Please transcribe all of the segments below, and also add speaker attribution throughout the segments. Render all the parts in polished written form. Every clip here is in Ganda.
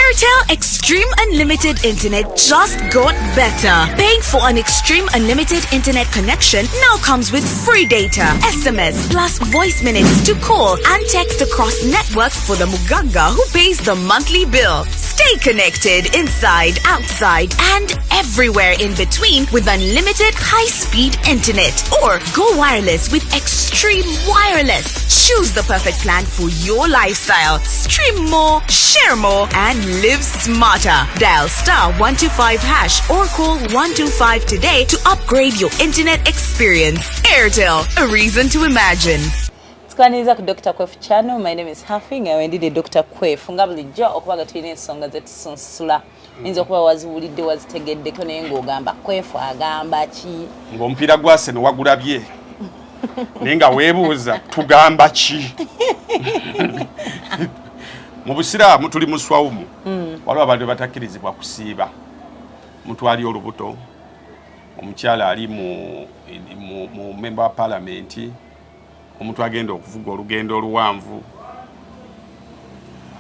Speaker 1: Airtel Extreme Unlimited Internet just got better. Paying for an Extreme Unlimited Internet connection now comes with free data, SMS, plus voice minutes to call and text across networks for the Muganga who pays the monthly bill. Stay connected inside, outside, and everywhere in between with unlimited high-speed internet. Or go wireless with Extreme Wireless. Choose the perfect plan for your lifestyle. Stream more, share more, and live smarter. Dial *125# or call 125 today to upgrade your internet experience. Airtel, a reason to imagine.
Speaker 2: Tukwaniriza ku Dr Kwef channel. My name is Hafi, nga wendide Dr Kwef nga bulijjo okuba nga tulina ensonga zetusunsula. Oyinza okuba waziwulidde, wazitegeddeko, naye ng'ogamba, "Kwefu agamba ki?"
Speaker 3: Ng'omupiira gwa Arsenal wagulabye, naye nga weebuuza, "Tugamba ki?" Mu busiraamu tuli mu swawumu. Waliwo abantu batakkirizibwa kusiiba: mutwali olubuto, omukyala ali mu memba wa palamenti, omuntu agenda okuvuga olugendo oluwanvu,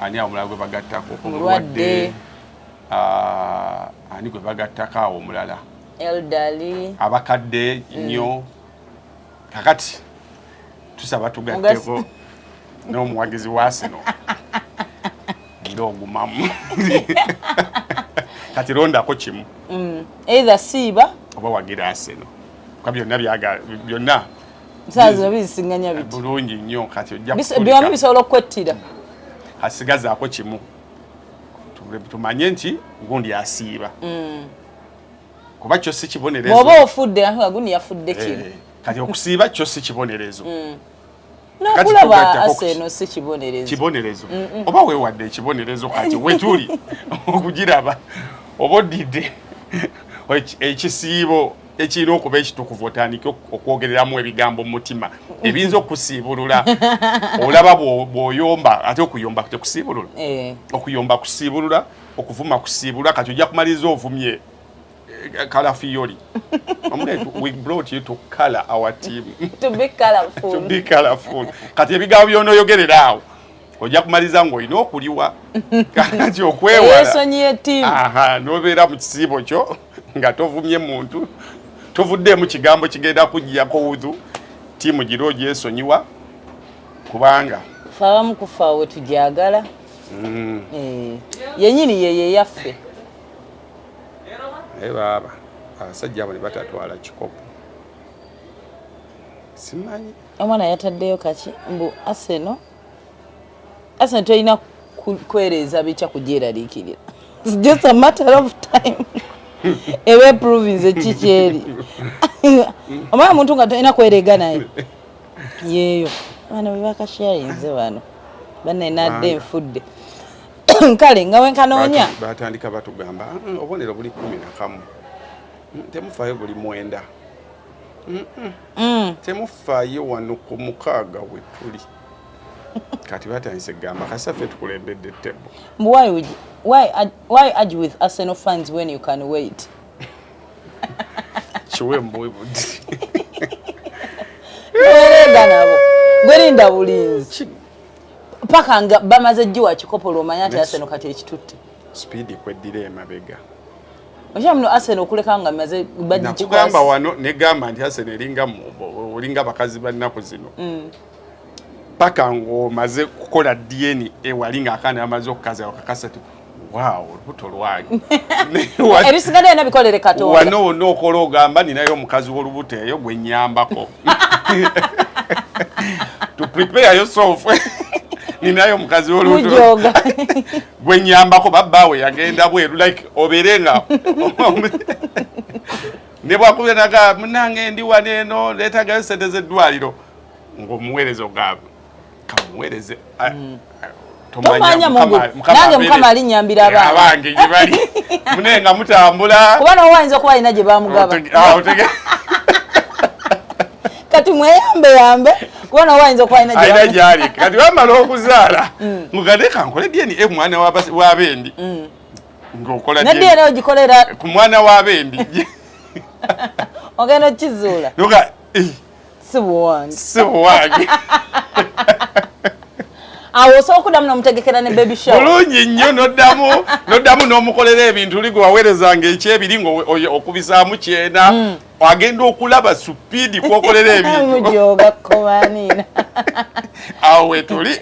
Speaker 3: ani awo omulala gwe bagattako?
Speaker 2: Omulwadde.
Speaker 3: Ah, ani gwe bagattako awo omulala?
Speaker 2: Elderly.
Speaker 3: Abakadde nnyo. Kakati tusaba tugatteko n'omuwagizi wa Arsenal era ogumamu. Kati londako kimu.
Speaker 2: Either siiba
Speaker 3: oba wagira Arsenal, kuba byonna byonna
Speaker 2: saa zino bizisiŋŋanya biti.
Speaker 3: Bulungi nnyo. Kati ojja
Speaker 2: Byombi bisobola okwettira.
Speaker 3: Asigazaako kimu. Tumanye nti gundi asiiba, kuba kyo si kibonerezo.
Speaker 2: Bw'oba ofudde nga gundi yafudde kino.
Speaker 3: Eh, kati okusiiba kyo si kibonerezo.
Speaker 2: N'okulaba
Speaker 3: Tugattako
Speaker 2: Arsenal si kibonerezo.
Speaker 3: Kibonerezo oba weewadde ekibonerezo. Kati wetuli okugiraba oba oddidde ekisiibo ekirina okuba ekitukuvu, otandike okwogereramu ebigambo mu mutima ebiyinza okusiibulula. Olaba bw'oyomba, ate okuyomba tekusiibulula?
Speaker 2: Eh.
Speaker 3: Okuyomba kusiibulula, okuvuma kusiibulula. Kati ojja kumaliriza ovumye Calafiori. We brought you to color our team.
Speaker 2: To be colorful.
Speaker 3: To be colorful. Kati ebigambo by'onooyogerera awo ojja kumaliriza ng'olina okuliwa. Kati okwewala
Speaker 2: Eyesonyiye ttiimu.
Speaker 3: Aha, n'obeera mu kisiibo kyo nga tovumye muntu, tovuddeemu kigambo kigenda kuggyako wudhu. Ttiimu gira ogyesonyiwa kubanga
Speaker 2: Fe abamu kufa we tugyagala. Eh, yennyini ye yeyaffe.
Speaker 3: Naye baaba abasajja abo ne batatwala kikopo, simanyi.
Speaker 2: Omwana yataddeyo kaki mbu Arsenal, Arsenal tolina kwereeza bitya kugyeraliikirira. It's just a matter of time eba eprovinze kikyeri. Omwana muntu nga tolina kwereega naye yeeyo. Bano bwe bakasharinze bano banenadde nfudde kale nga wenkanoonya.
Speaker 3: Batandika batugamba, obubonero buli 11. Temufaayo, buli 9. Temufaayo, wano ku 6 we tuli." Kati batandise kugamba kasaffe tukulembedde table.
Speaker 2: Why would you, why argue with Arsenal fans when you can wait?
Speaker 3: Kiwe mbwebudi.
Speaker 2: Wereega nabo, gwerinda bulinzi paka nga bamaze giwa kikopo, lwomanya nti Arsenal kati ekitutte.
Speaker 3: Speed kweddira emabega.
Speaker 2: Okya muno Arsenal okuleka nga maze.
Speaker 3: Nakugamba wano negamba nti Arsenal eringa olinga bakazi bannaku zino, paka ng'omaze kukola DNA ewali ng'akaana amaze okukaza, okakasa ti, "Waawo, olubuto lwange."
Speaker 2: Ebisigadde byonna bikolere Katonda.
Speaker 3: Wano wonna okola ogamba, "Ninayo omukazi w'olubuto eyo gwe nnyambako." To prepare yourself, ninayo omukazi w'olubuto
Speaker 2: Mujooga.
Speaker 3: gwe nnyambako, babbaawe yagenda bweru, like obeere nga ne bwakubira naga, "Munange, ndi wano eno, leetagayo sente z'eddwaliro," ng'omuweereza ogamba, "Kamuweereze."
Speaker 2: Tomanya Mungu. Nange Mukama alinnyambira abaana.
Speaker 3: Abange gye bali mune nga mutambula.
Speaker 2: Kuba nawe wayinza okuba alina gye bamugaba. Kati mweyambe yambe, kuba nawe wayinza okuba alina gye
Speaker 3: alina
Speaker 2: bamu-
Speaker 3: gyali. Kati bamala okuzaala, mugande kankole DNA mwana w'abendi ng'okola
Speaker 2: Ne
Speaker 3: DNA
Speaker 2: DNA ogikolera
Speaker 3: ku mwana w'abendi.
Speaker 2: Ogenda okizuula.
Speaker 3: Noga
Speaker 2: Si buwange.
Speaker 3: Si buwange.
Speaker 2: Awo osobola okuddamu n'omutegekera ne baby shower.
Speaker 3: Bulungi nnyo, noddamu n'omukolera ebintu li gwe waweerezanga ekyebiri ng'okubisaamu kyena. Agenda okulaba speed kwokolera ebintu.
Speaker 2: Mujoga komanina.
Speaker 3: Awo wetuli,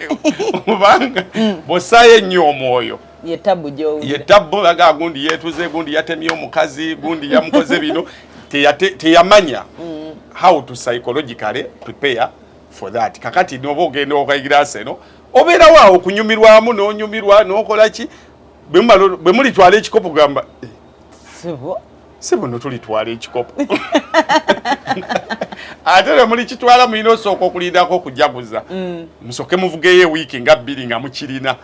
Speaker 3: kubanga bw'ossaayo ennyo omwoyo,
Speaker 2: ye tabu gy'owulira.
Speaker 3: Ye tabu baga gundi yeetuze, gundi yatemye omukazi, gundi yamukoze bino. Teyamanya how to psychologically prepare for that. Kakati noba ogenda okayigira Arsenal, obeerawo awo okunyumirwamu, n'onyumirwa n'okola ki, bwe mulitwala ekikopo gamba, "Eh,
Speaker 2: sibo,
Speaker 3: si buno tulitwala ekikopo." Ate lwe mulikitwala, mulina osooka okulindako okujaguza, musooke muvugeyo ewiiki nga 2 nga mukirina.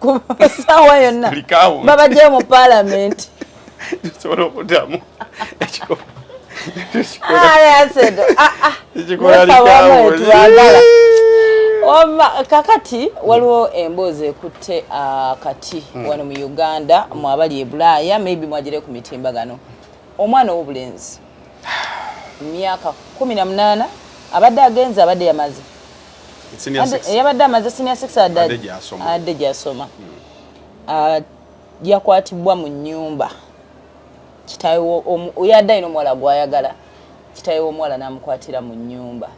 Speaker 2: Ku ssaawa yonna
Speaker 3: Likawo.
Speaker 2: Babajjayo mu paalamenti.
Speaker 3: Tusobola okuddamu ekikopo.
Speaker 2: Arsenal, ah, ah.
Speaker 3: Ekikola
Speaker 2: Mwefa
Speaker 3: likawo.
Speaker 2: Wamwe twagala. Wamma kakati waliwo emboozi ekutte akati wano mu Uganda, mu abali e Bulaaya maybe mwagire ku mitimbagano. Omwana ow'obulenzi, myaka 18, abadde agenze, abadde yamaze
Speaker 3: Senior six.
Speaker 2: Yabadde amaze senior six.
Speaker 3: Adde gy'asoma.
Speaker 2: Adde gy'asoma. Ah, yakwatibwa mu nnyumba, kitaawe yadde alina omuwala gw'ayagala, kitaawe w'omuwala n'amukwatira mu nnyumba.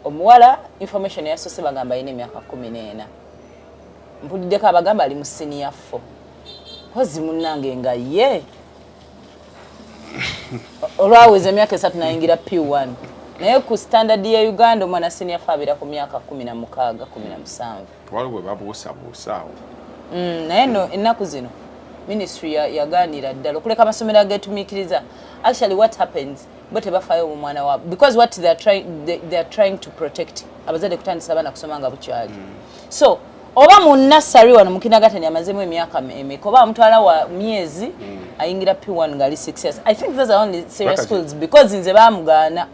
Speaker 2: Omuwala, information yasoose bagamba alina emyaka 14, mpuliddeko abagamba ali mu senior four. Mpozi munnange nga ye olwaweza emyaka 3 nayingira P1, naye ku standard ya Uganda omwana senior four abeera ku myaka 16, 17.
Speaker 3: Waliwo bwe babuusabuusa awo.
Speaker 2: Naye no ennaku zino ministry yagaanira ddala okuleka amasomero agetumiikiriza. Actually, what happens, bo tebafaayo mu mwana waabwe, because what they are trying to protect abazadde kutandisa abaana kusoma nga bukyali. So oba mu nursery wano mu kindergarten amazeemu emyaka emeka, oba amutwala wa myezi, ayingira P1 ng'ali 6 years. I think those are only serious schools, because nze baamugaana.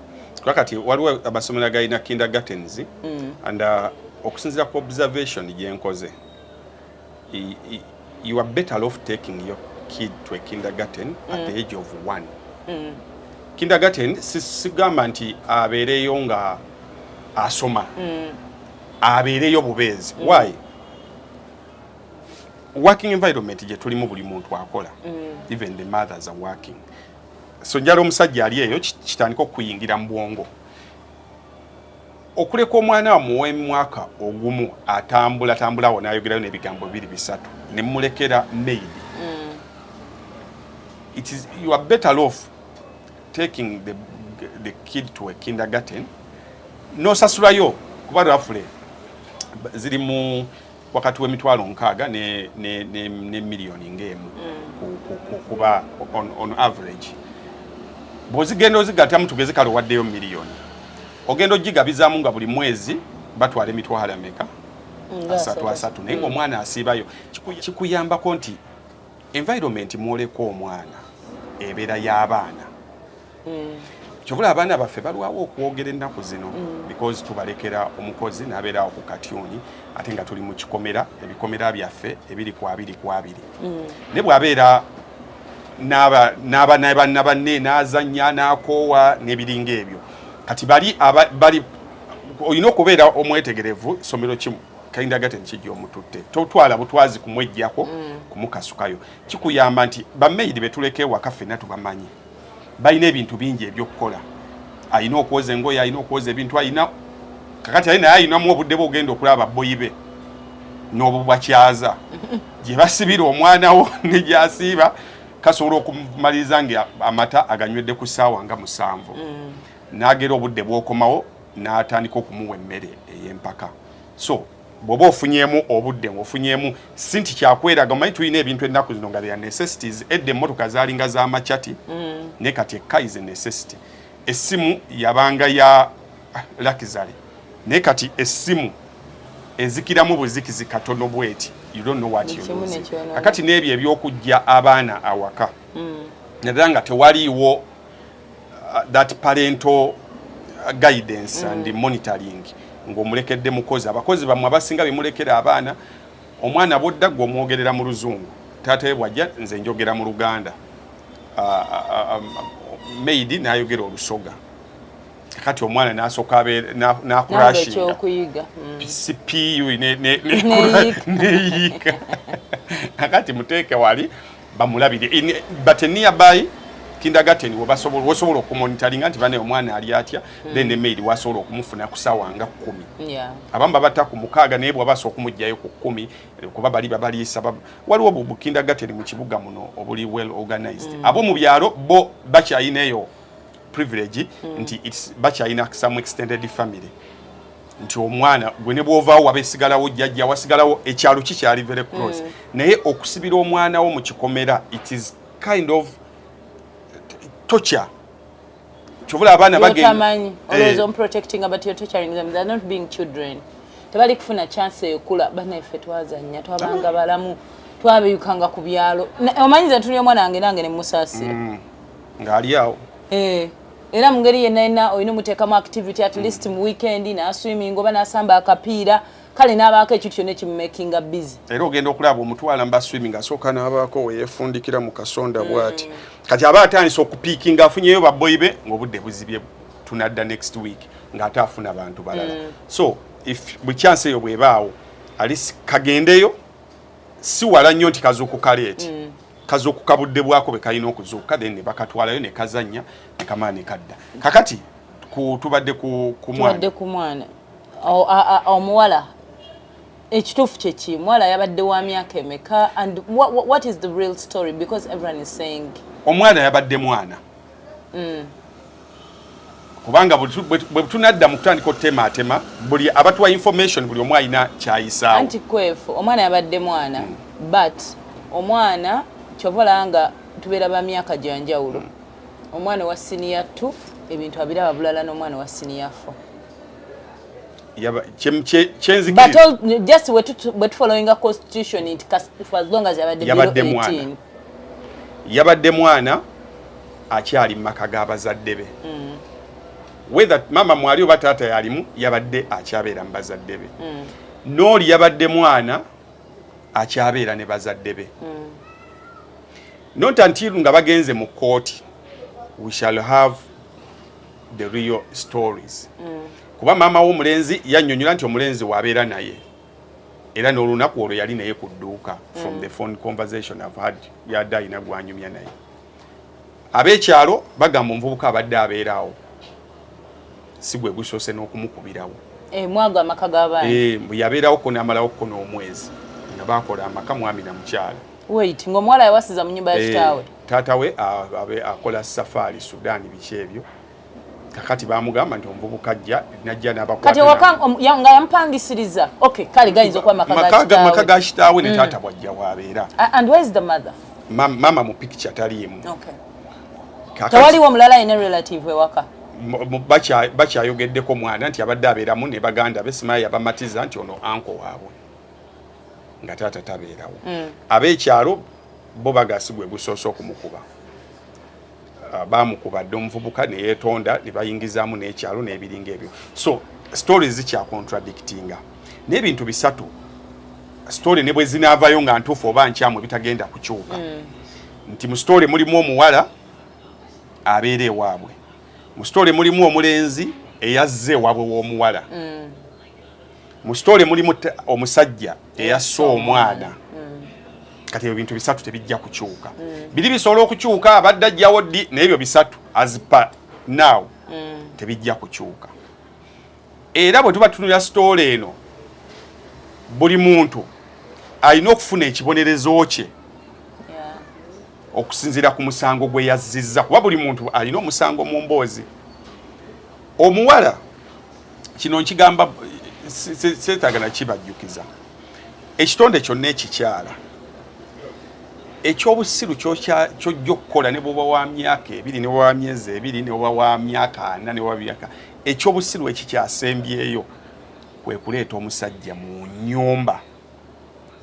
Speaker 3: Kakati waliwo amasomero agalina kindergartens and okusinziira ku observation gyenkoze, you are better off taking your kid to a kindergarten at the age of 1. Kindergarten sigamba nti abeereyo nga asoma, abeereyo bubeezi. Why? Working environment gye tulimu, buli muntu akola, even the mothers are working. So njala omusajja ali eyo kitandika okuyingira mu bwongo okuleka omwana wamu ow'emwaka ogumu atambula tambula awo n'ayogerayo n'ebigambo bibiri bisatu ne mulekera maid. It is, you are better off taking the kid to a kindergarten n'osasulayo, kuba roughly ziri mu wakati w'emitwalo 60 ne miliyoni ng'emu kuba on average bw'ozigenda ozigattamu, tugeze kale owaddeyo miliyoni, ogenda ogigabizaamu nga buli mwezi batwala emitwalo ameka?
Speaker 2: Nga
Speaker 3: asatu.
Speaker 2: asatu.
Speaker 3: Asatu, naye ng'omwana asiibayo. Kikuyambako nti environment mwoleka omwana ebeera y'abaana. Kyobula abaana baffe balwawo okwogera ennaku zino because tubalekera omukozi n'abeerawo ku katyuni, ate nga tuli mu kikomera, ebikomera byaffe ebiri ku abiri ku abiri. Ne bw'abeera n'aba ne banna banne n'azannya n'akoowa n'ebiringa ebyo. Kati bali bali olina okubeera omwetegerevu, somero kimu kindergarten kijja omututte, totwala butwazi kumwejjako kumukasukayo. Kikuyamba nti ba maid betuleka ewaka ffenna tubamanyi, balina ebintu bingi ebyokukola, alina okwoza engoye, alina okwoza ebintu, alina kakati ali naye alinamu obudde bwe ogenda okulaba boyi be n'obubwakyaza gye basibira omwana wo ne gyasiiba, kasobola okumaliriza nga amata aganywedde ku ssaawa nga 7, n'agera obudde bw'okomawo n'atandika okumuwa emmere ey'empaka. So bw'oba ofunyemu obudde ng'ofunyemu, si nti kyakweraga. Omanyi tulina ebintu ennaku zino nga they are necessities. Edda emmotoka zaalinga z'amakyati, naye kati eka is a necessity. Essimu yabanga ya luxury, naye kati essimu ezikiramu buzikizi katono bweti, you don't know what
Speaker 2: Buli
Speaker 3: you're
Speaker 2: kimu
Speaker 3: losing.
Speaker 2: nekyonoona.
Speaker 3: Kakati n'ebyo ebyokujja abaana awaka, naddala nga tewaliiwo that parental guidance and monitoring, ng'omulekedde mukozi. Abakozi bammwe abasinga bemulekera abaana, omwana bwodda gwe omwogerera mu Luzungu, taata we bwajja nze njogera mu Luganda, maid n'ayogera Olusoga. Kati omwana nasooka nakurashinga
Speaker 2: ekyokuyiga.
Speaker 3: CPU neyiika. Akati muteeke wali bamulabire, but nearby kindergarten webasobola, wosobola okumonitoringa nti bane omwana ali atya. Then ne maid wasobola okumufuna ku ssaawa nga 10. Abamu babata ku 6, naye bw'abaasa okumugjayo ku 10, kuba bali babaliisa. Waliwo bu kindergarten mu kibuga muno obuli well organized. Abo mu byalo bo bakyayina eyo privilege nti bakyayina some extended family, nti omwana gwe ne bw'ovaawo wabeesigalawo jjajja, wasigalawo ekyalo kikyali very close. Naye okusibira omwana wo mu kikomera, it is kind of torture. Kyobula abaana bagenda
Speaker 2: Yotamanyi olowooza omuprotectinga, but you're torturing them. They're not being children, tebali kufuna chance ekula. Bannaffe twazannya, twabanga balamu, twabeyukanga ku byalo. Omanyi nze ntuli omwana wange nange ne musaasira.
Speaker 3: Ng'ali awo.
Speaker 2: Eh, era mu ngeri yenna yenna olina omuteekamu activity at least mu weekend, n'aswimming oba n'asamba akapiira, kale n'abaako ekintu kyonna ekimumakinga busy.
Speaker 3: Era ogenda okulaba omutwala mba swimming, asooka n'abaako weyeefundikira mu kasonda bw'ati. Kati aba atandise okupiikinga, afunyeyo baboyi be ng'obudde buzibye, tunadda next week ng'ate afuna bantu balala. So if bwe chance eyo bw'ebaawo, alisi kagendeyo, si wala nnyo nti kazuukuka late, kazuukuka budde bwako bwe kalina okuzuukuka, then ne bakatwalayo ne kazannya ne kamala ne kadda. Kakati tubadde ku mwana.
Speaker 2: Tubadde ku mwana. Omuwala, ekituufu kyeki? Muwala yabadde wa myaka emeka and what is the real story? Because everyone is saying
Speaker 3: Omwana yabadde mwana, kubanga bwe tunadda mu kutandika otemaatema, buli abatuwa information, buli omu alina kyayisaawo.
Speaker 2: Anti kwefu omwana yabadde mwana, but omwana kyova olaba nga tubeera ba myaka gya njawulo. Omwana wa senior 2 ebintu abiraba bulala n'omwana wa senior 4. But
Speaker 3: Kyenzikiriza
Speaker 2: just bwe tufollowinga constitution nti for as long as yabadde
Speaker 3: Yabadde
Speaker 2: below
Speaker 3: mwana.
Speaker 2: 18.
Speaker 3: Yabadde mwana akyali mu maka g'abazadde be. Whether mama mwali oba taata yalimu, yabadde akyabeera mu bazadde be. N'oli yabadde mwana akyabeera ne bazadde be. Not until nga bagenze mu kooti we shall have the real stories, kuba maama w'omulenzi yannyonnyola nti omulenzi wabeera naye, era n'olunaku olwo yali naye ku dduuka. From the phone conversation I've had, yadde alina gwanyumya naye. Ab'ekyalo bagamba omuvubuka abadde abeera awo, si gwe gusoose n'okumukubirawo.
Speaker 2: Eh, mwago amaka g'abaana.
Speaker 3: Eh, mbu yabeerawo ko n'amalawo ko n'omwezi nga bakola amaka, mwami na mukyala.
Speaker 2: Wait, ng'omuwala yawasiza mu nyumba ya
Speaker 3: Eh,
Speaker 2: kitaawe?
Speaker 3: Taata we akola safaari Sudan, biki ebyo. Kakati bamugamba nti omuvubuka ajja, najja n'abakwata.
Speaker 2: Kati ewaka nga yamupangisiriza? Okay, kale gayinza okuba amaka ga
Speaker 3: Maka
Speaker 2: kitaawe.
Speaker 3: Ga kitaawe ne taata bwajja waabeera.
Speaker 2: And where is the mother?
Speaker 3: Mama mu picture taliimu.
Speaker 2: Okay.
Speaker 3: Kakati
Speaker 2: Tewaliwo mulala alina relative ewaka?
Speaker 3: Bakyayogeddeko mwana nti abadde abeeramu ne baganda be, simanyi yabamatiza nti ono uncle waabwe nga taata tabeerawo. Ab'ekyalo bo bagasi gwe gusoose okumukuba. Ah, bamukuba dde omuvubuka ne yeetonda, ne bayingizaamu n'ekyalo n'ebiringa ebyo. So stories zikyacontradictinga n'ebintu bisatu. Story ne bwe zinaavayo nga ntuufu oba nkyamu, ebitagenda kukyuka nti mu story mulimu omuwala abeera ewaabwe, mu story mulimu omulenzi eyazze ewaabwe w'omuwala, mu story mulimu omusajja eyasse omwana. Kati ebyo bintu bisatu tebijja kukyuka. Biri bisobola okukyuka, abadde ajjawo ddi, naye ebyo bisatu as per now tebijja kukyuka. Era bwe tuba tutunulira story eno, buli muntu alina okufuna ekibonerezo kye okusinziira ku musango gwe yazzizza, kuba buli muntu alina omusango mu mboozi. Omuwala, kino nkigamba, seetaaga nakibajjukiza, ekitonde kyonna ekikyala ekyobusiru kyojja okukola, ne bwoba wa myaka 2, ne bwoba wa myezi 2, ne bwoba wa myaka 40, ne bwoba myaka, ekyobusiru ekikyasembyeyo kwe kuleeta omusajja mu nnyumba,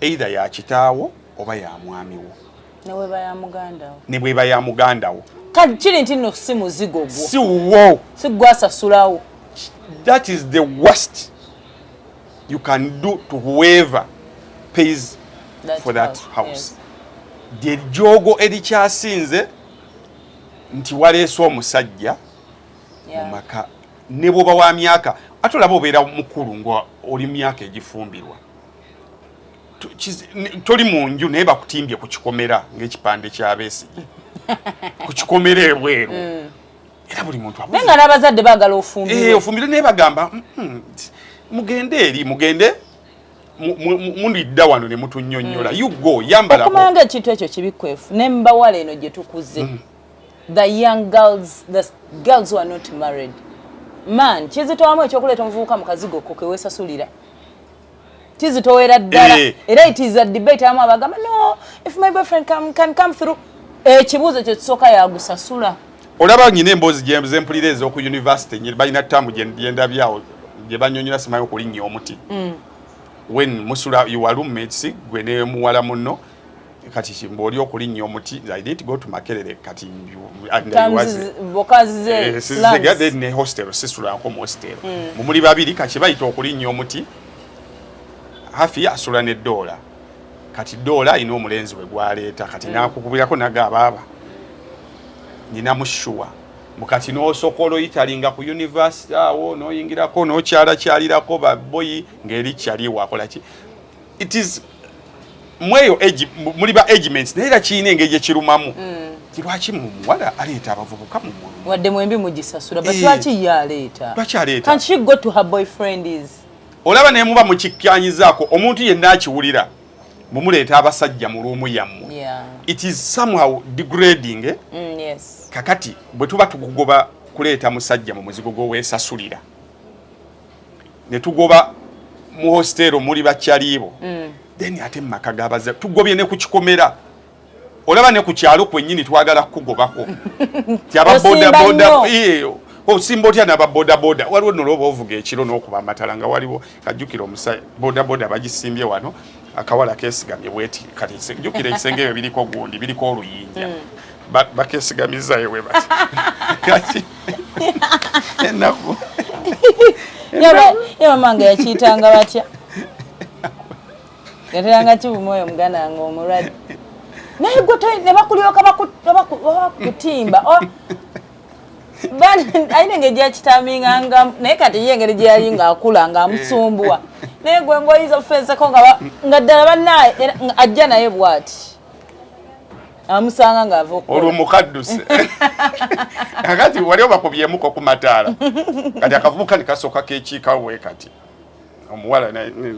Speaker 3: either ya kitaawo oba ya mwamiwo.
Speaker 2: Ne weba ya muganda wo.
Speaker 3: Ne bweba ya muganda wo.
Speaker 2: Kale kiri nti nno si muzigo gwo.
Speaker 3: Si wuwo.
Speaker 2: Si gwasasulawo.
Speaker 3: That is the worst you can do to whoever pays
Speaker 2: that
Speaker 3: for that
Speaker 2: house,
Speaker 3: house. Lyejjoogo erikyasinze nti waleese omusajja mu maka. Ne bw'oba wa myaka, ate olaba obeera mukulu nga oli myaka egifumbirwa, toli mu nju, naye bakutimbye ku kikomera ng'ekipande ky'Abesigye ku kikomera ebweru. Era buli muntu
Speaker 2: naye nga n'abazadde baagala ofumbirwe.
Speaker 3: Eh, ofumbirwe, naye bagamba, mugende eri, mugende mulidda wano ne mutunnyonnyola." You go, yambalako.
Speaker 2: Okumanya ekintu ekyo kibikwefu ne mbawala eno gye tukuze, the young girls, the girls who are not married, man, kizitowamu ekyokuleeta omuvubuka mu kazigo ko keweesasulira, kizitowera ddala. Era it is a debate. Abamu abagamba, "No, if my boyfriend can come through," ekibuuzo kye kisooka, yagusasula?
Speaker 3: Olaba nyina emboozi zempulira ez'oku university, balina term gyendabyawo gye banyonyola, simanyi okulinnya omuti. When musula, you are roommates, gwe ne muwala munno, kati mbw'oli okulinnya omuti. I didn't go to Makerere, kati and I
Speaker 2: Terms vokazi ze
Speaker 3: Eh,
Speaker 2: slangs.
Speaker 3: Sizitegedde ne hostel, sisulanko mu hostel. Mumuli babiri, kati bayita okulinnya omuti. Hafi asula ne Doola, kati Doola alina omulenzi we gwaleeta, kati nakukubirako naga, "Baaba, nina mushuwa." Mukati n'osooka oyitalinga ku university awo, n'oyingirako, n'okyalakyalirako baboyi ng'eri kyali wakola ki. It is mweyo age, muli ba agemates, naye era kirina engeri gyekirumamu. Ti lwaki mu muwala aleeta abavubuka mu
Speaker 2: Wadde mwembi mugisasula, but lwaki ye aleeta?
Speaker 3: Lwaki aleeta?
Speaker 2: Can she go to her boyfriend is
Speaker 3: Olaba naye muba mukikkanyizaako, omuntu yenna akiwulira, mumuleeta abasajja mu room yammwe. It is somehow degrading, eh?
Speaker 2: Mm, yes.
Speaker 3: Kakati bwe tuba tukugoba kuleeta musajja mu muzigo gw'oweesasulira, ne tugoba mu hostel muli bakyaliibo, then ate mu maka g'abazadde tugobye ne ku kikomera. Olaba ne ku kyalo kwennyini twagala kukugobako ti aba
Speaker 2: Osimba
Speaker 3: boda
Speaker 2: nnyo.
Speaker 3: Eh, osimba otya n'aba boda boda? Waliwo nno olwoba ovuga ekiro n'okuba amatala nga waliwo kajjukira omusa boda boda bagisimbye wano, akawala keesigamye bweti. Kati jjukira ekisenge ebyo biriko gundi, biriko oluyinja. Bakeesigamizayo bwe bati, kati ennaku.
Speaker 2: Ye mama nga yakiyitanga batya? Yateranga kivuma oyo muganda wange omulwadde, naye gwe ne bakulyoka bakutimba. Alina engeri gyakitaminganga, naye kati ye engeri gye yali ng'akula ng'amusumbuwa, naye gwe ngaoyinza ofenseko nga ddala bannaye era nga ajja naye bw'ati amusanga ng'ava
Speaker 3: olwo
Speaker 2: okukola.
Speaker 3: Mukadduse kakati wali obakubyemuko ku mataala, kati akavubuka ne kasooka kekiikawo bwe kati, omuwala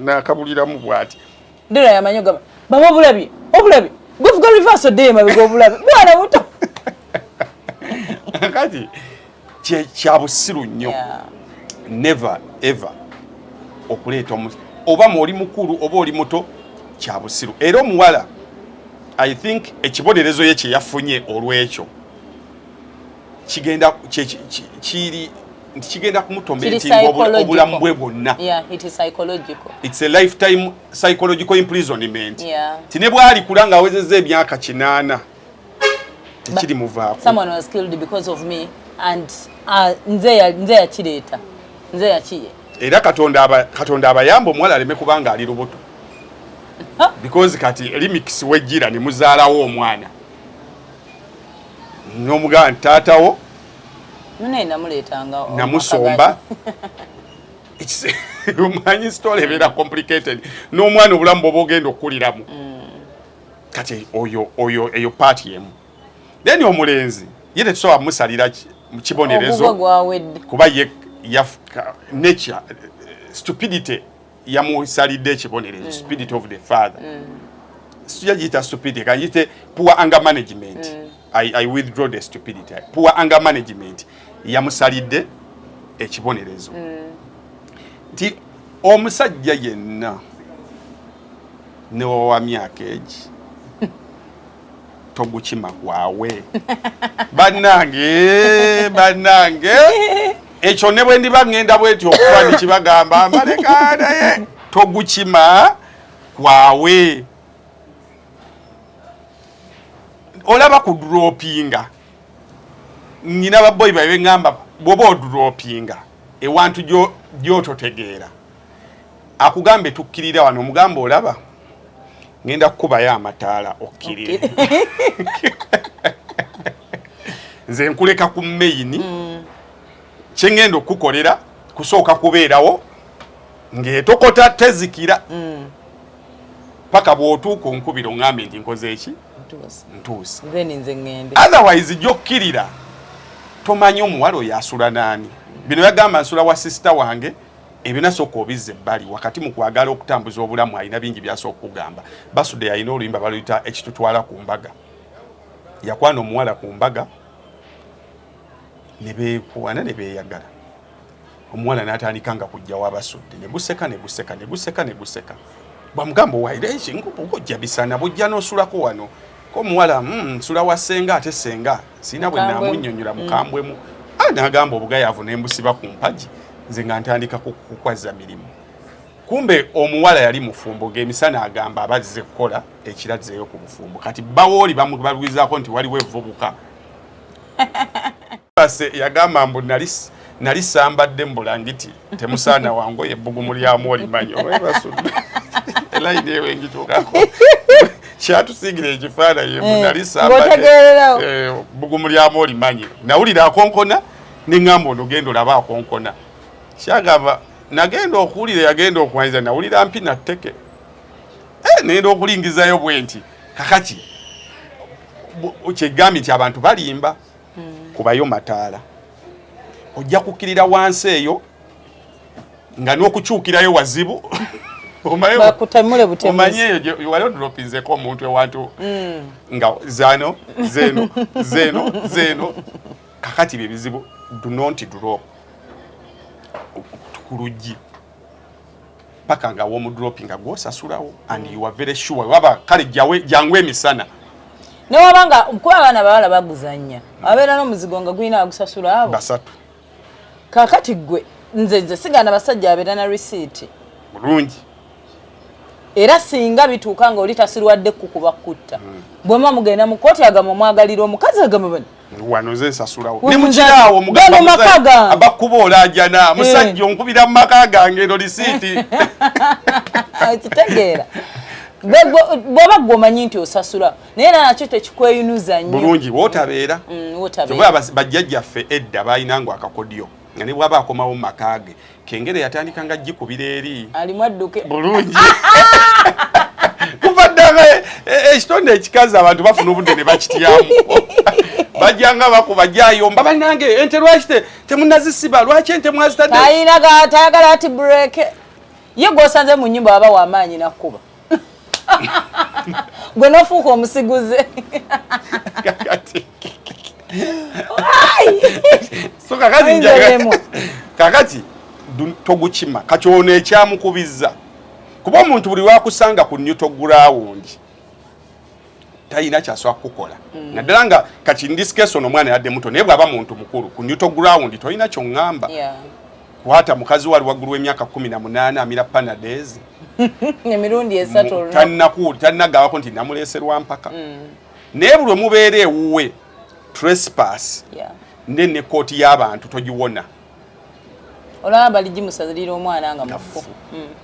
Speaker 3: nakabuliramu bw'ati.
Speaker 2: Ddala yamanyi ogamba, "Baba, obulabye, obulabye, gwevuga reverse, oddeyo emabega, obulabe bwana buto."
Speaker 3: Kati kya busiru nnyo. Never ever okuleeta oba oli mukulu oba oli muto, kya busiru. Era omuwala, I think ekibonerezo ye kye yafunye olw'ekyo kigenda kiri nti kigenda
Speaker 2: Kiri
Speaker 3: kumutormentinga
Speaker 2: psychological.
Speaker 3: obulamu bwe bwonna.
Speaker 2: Yeah, it is psychological.
Speaker 3: It's a lifetime psychological imprisonment. Ti ne bw'alikula ng'awezezza emyaka 80, tekiri muvaako.
Speaker 2: Someone was killed because of me and nze yakireeta, nze yakiye.
Speaker 3: Era Katonda abayamba omuwala aleme kubanga ali lubuto, because kati remix wejjira ne muzaalawo omwana n'omugamba nti taatawo
Speaker 2: Munaye namuleetanga
Speaker 3: namusomba. Omanyi story ebeera complicated n'omwana, obulamu bwoba ogenda okukuliramu. Kati oyo eyo part emu. Then omulenzi ye tetusobola musalira kibonerezo.
Speaker 2: Ogugwe gwawedde.
Speaker 3: Kuba ye nature, stupidity yamusalidde ekibonerezo. Stupidity of the father, sijja giyita stupidity, kangiyite poor anger management. I withdraw the stupidity. Poor anger management yamusalidde ekibonerezo nti omusajja yenna newawa myaka egi togukima gwawe. Bannange, bannange, ekyo ne bwe ndiba ŋŋenda bweti okufa nikibagamba mbaleka, naye togukima kwawe. Olaba ku dropinga, nyina baboyi babe ŋŋamba, bw'oba odropinga ewantu gy'ototegeera, akugambe tukkirira wano, omugamba, "Olaba ŋŋenda kukubayo amataala okkirire, nze nkuleka ku main." Kyengenda okukukolera kusooka kubeerawo ng'etokota tezikira paka bw'otuuka onkubira oŋŋambe nti nkoze eki, ntuuse. Otherwise jokkirira tomanyi omuwala oyo asula naani. Bino yagamba nsula wa sister wange, ebyo nasooka obizza ebbali. Wakati mu kwagala okutambuza obulamu alina bingi byasooka okugamba. Basudde alina oluyimba baluyita "Ekitutwala ku Mbaga". Yakwana omuwala ku mbaga ne beekuwana ne beeyagala. Omuwala n'atandika nga kujjawo Abasudde ne guseka ne guseka ne guseka ne guseka. Bwamugamba, "Owaire ojja bisana bujja n'osulako wano." Ko omuwala, nsula wa ssenga, ate ssenga sirina bwe namunnyonnyola mukambwemu." Ah, n'agamba, "Obugayaavu ne mbusiba ku mpagi, nze nga ntandika kukwazza mirimu." Kumbe omuwala yali mufumbo, ng'emisana agamba abazze kukola, ekirazzeeyo ku bufumbo. Kati bawooli balwizaako nti waliwo evvubuka. Yagamba mbu nali sambadde mu bulangiti, temusaana wangoye, ebbugumu lyamu olimanyi. Elayini eyo engituukako kyatusiigira ekifaananyi mbu nali sambadde, bbugumu lyamu olimanyi. Nawulira akonkona, neŋŋamba, "Ono genda olabe akonkona." Kyagamba nagenda okuwulira, yagenda okuwanyiza, nawulira mpi natteke, nenda okulingizayo bwe nti. Kakati kyegambye nti abantu balimba. Kubayo mataala, ojja kukkirira wansi eyo nga n'okukyukirayo wazibu. Omanye eyo wali odropinzeko omuntu ewantu nga zano zeno zeno zeno. Kakati bye bizibu. Do not drop ku luggi paka nga womudropping nga gwosasulawo and you are very sure waba kale jangu emisana.
Speaker 2: Newabanga kuba abaana bawala baguzanya, abeera n'omuzigo nga gulina agusasula abo
Speaker 3: basatu.
Speaker 2: Kakati gwe nze sigana basajja abeera na risiiti.
Speaker 3: Bulungi.
Speaker 2: Era singa bituuka nga oli tasirwadde kukuba kutta, bwema mugenda mu kooti, agamba omwagalira omukazi, agamba bano
Speaker 3: wano nze nsasulawo ne mukiraawo.
Speaker 2: Mugamba
Speaker 3: abakuba olajana, "Musajja onkubira mu maka gange, eno risiiti."
Speaker 2: Kitegeera bw'oba gwe omanyi nti osasula, naye era nakyo tekikweyunuza nnyo.
Speaker 3: Bulungi wootabeera. Bajjajjaffe edda balina ngo akakodyo nga ne bwaba akomawo mu maka ge, kengere yatandika nga gikubira eri.
Speaker 2: Alimu adduke.
Speaker 3: Bulungi, kuva ddanga ekitonde ekikazi abantu bafuna obudde ne bakityamu, bajjanga bakuba jayomba, "Bannange, ente lwaki temunazisiba? Lwaki ente mwazitadde?"
Speaker 2: Tayina tayagala ati break ye gwosanze mu nyumba waba wamaanyi nakkuba gwe nofuuka omusiguze.
Speaker 3: Kakati so kakati kakati togukima. Kati ono ekyamukubizza, kuba omuntu buli lwakusanga ku neutral ground talina kyasobola kukukola, naddala nga kati in this case ono omwana yadde muto, naye bw'aba muntu mukulu ku neutral ground tolina kyoŋŋamba. Kwata mukazi wali waggulu w'emyaka 18 amira Panadol
Speaker 2: emirundi 3 olunaku.
Speaker 3: Tannaku tannagabako nti namuleese lwa mpaka, naye buli lwe mubeera ewuwe trespass ne kooti y'abantu togiwona.
Speaker 2: Olaba baligimusalira omwana nga mufu.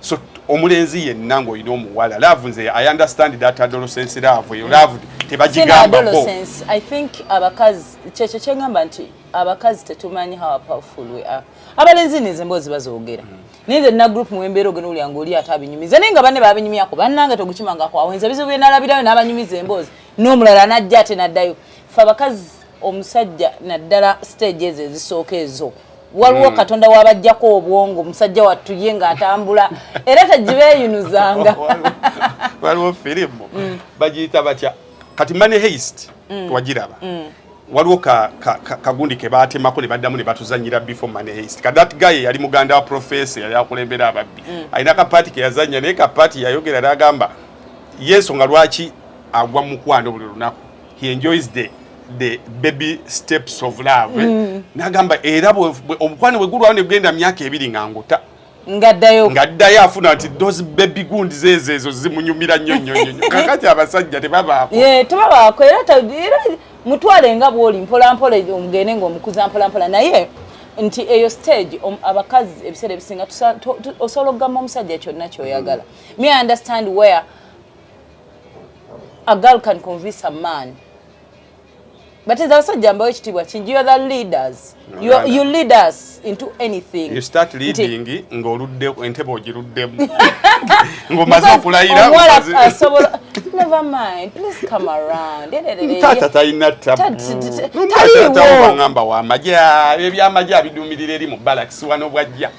Speaker 3: So omulenzi yenna ng'olina omuwala, love, nze I understand that adolescence love, eyo love tebagigambako.
Speaker 2: Adolescence, I think abakazi kyekyo kyeŋŋamba nti abakazi tetumanyi how powerful we are. Abalenzi neze emboozi bazoogera, naye nze nina group mwembeera, ogenda owulira nga oli ate abinyumiza, naye nga banne babinyumyako, bannange togukimangako awo, nze ebizibu bye nalabirayo n'abanyumiza emboozi n'omulala n'ajja ate n'addayo. Fe abakazi, omusajja naddala stage ezo ezisooka ezo, waliwo Katonda wabajjako obwongo, omusajja wattu ye ng'atambula era tegibeeyunuzanga.
Speaker 3: Waliwo firimu bagiyita batya kati, Money Heist, twagiraba. Waliwo kagundi ke batemako ne baddamu ne batuzanyira before Money Heist. Ka that guy yali muganda wa professor yali akulembera ababbi, alina kapaati ke yazanya, naye kapaati yayogera n'agamba yensonga lwaki agwa mu mukwano buli lunaku. He enjoys the baby steps of love, eh? N'agamba era omukwano bwe gulwawo ne gugenda myaka 2 nga nguta
Speaker 2: Ng'addayo.
Speaker 3: Ng'addayo afuna nti those baby gundi zeezo ezo zimunyumira nnyo nnyo nnyo nnyo. Kakati abasajja tebabaako.
Speaker 2: Ye tebabaako, era era mutwale nga bw'oli mpola mpola, omugende ng'omukuza mpola mpola, naye nti eyo stage abakazi ebiseera ebisinga osobola okugamba omusajja kyonna ky'oyagala. Me, I understand where a girl can convince a man. But nze abasajja mbawo ekitiibwa kingi. You are the leaders. You lead us into anything.
Speaker 3: You start leading ng'oludde entebe ogiruddemu ng'omaze okulayira.
Speaker 2: Omuwala asobola, never mind, please come around.
Speaker 3: Taata talina tabu.
Speaker 2: Taliiwo.
Speaker 3: Ngamba wamagye, ebyamagye abiduumirira eri mu barracks wano bwajja.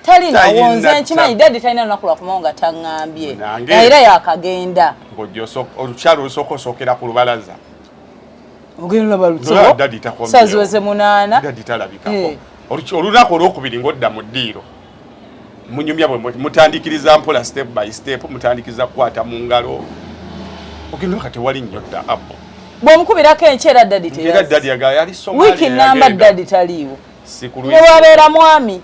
Speaker 2: Talinawo. Nze nkimanyi daddy talina lunaku lwakumawo nga taŋŋambye. Era yakagenda.
Speaker 3: Ng'ojja olukyalo olusooka osookera ku lubalaza.
Speaker 2: Ogenda olaba
Speaker 3: Daddy takomyewo.
Speaker 2: Saziweze 8.
Speaker 3: Daddy talabikako. Olunaku olwokubiri ng'odda mu ddiiro, munyumya bwe mutandikiriza mpola, step by step, mutandikiriza kukwata mu ngalo, ogenda kati tewali nnyo dda abo.
Speaker 2: Bw'omukubirako enkya era daddy
Speaker 3: era daddy yali Somalia.
Speaker 2: Wiiki namba
Speaker 3: yagenda.
Speaker 2: Daddy taliiwo.
Speaker 3: Si ku
Speaker 2: Ne wabeera mwami.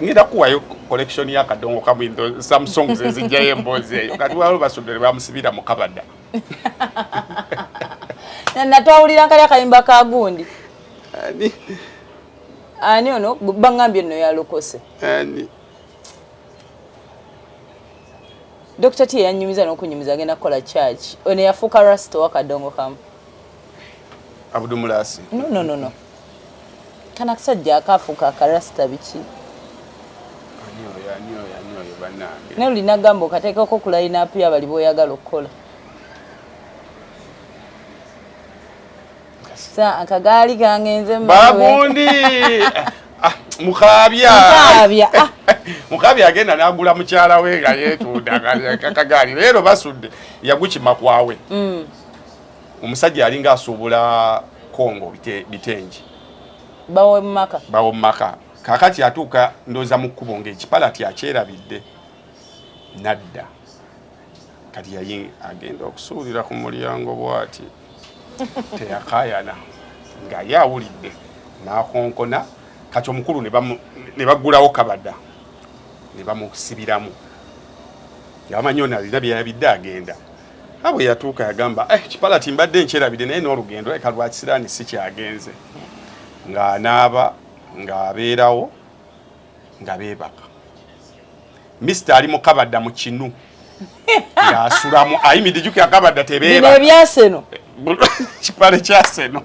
Speaker 3: Ngenda kuwayo collection y'akadongo kamu in some songs ezijjayo emboozi eyo. Kati waliwo basudde ne bamusibira mu kabada.
Speaker 2: Natwawulira nkali akayimba ka gundi.
Speaker 3: Ani?
Speaker 2: Ani ono baŋŋambye nno yalokose?
Speaker 3: Ani?
Speaker 2: Dr T yanyumiza n'okunyumiza agenda kukola church. Ono yafuuka rasta owakadongo kamu.
Speaker 3: Abudumulasi?
Speaker 2: No, no, no, no, kana akasajja akaafuuka akarasta biki?
Speaker 3: Ani oyo? Ani oyo? Ani oyo bannange?
Speaker 2: Naye olina gamba okateekako ku line up y'abali b'oyagala okukola. Sa akagaali kangenze.
Speaker 3: Bagundi. Ah, Mukaabya.
Speaker 2: Mukaabya, ah.
Speaker 3: Mukaabya agenda n'agula mukyala we nga yeetunda akagaali. Leero basudde yagukima kwawe. Omusajja yalinga asuubula Kongo bitengi.
Speaker 2: Bawe mumaka.
Speaker 3: Bawo mumaka. Kakati atuuka ndooza mu kkubo ng'ekipalati akyerabidde nadda. Kati yayi agenda okusuulira ku mulyango bw'ati, teyakaayana nga ye awulidde n'akonkona. Kati omukulu ne baggulawo kabada ne bamusibiramu nga bamanyi ono alina byeyabidde agenda. Bwe yatuuka yagamba, "Eh, kipalati mbadde nkyerabidde, naye n'olugendo leka lwa kisiraani si kyagenze." Ng'anaaba ng'abeerawo nga beebaka. Mister ali mu kabadda mu kinu ng'asulamu ayimiridde. Jjukira kabadda
Speaker 2: Bino
Speaker 3: tebeebaka.
Speaker 2: Ebyaseno.
Speaker 3: Kipale kyaseno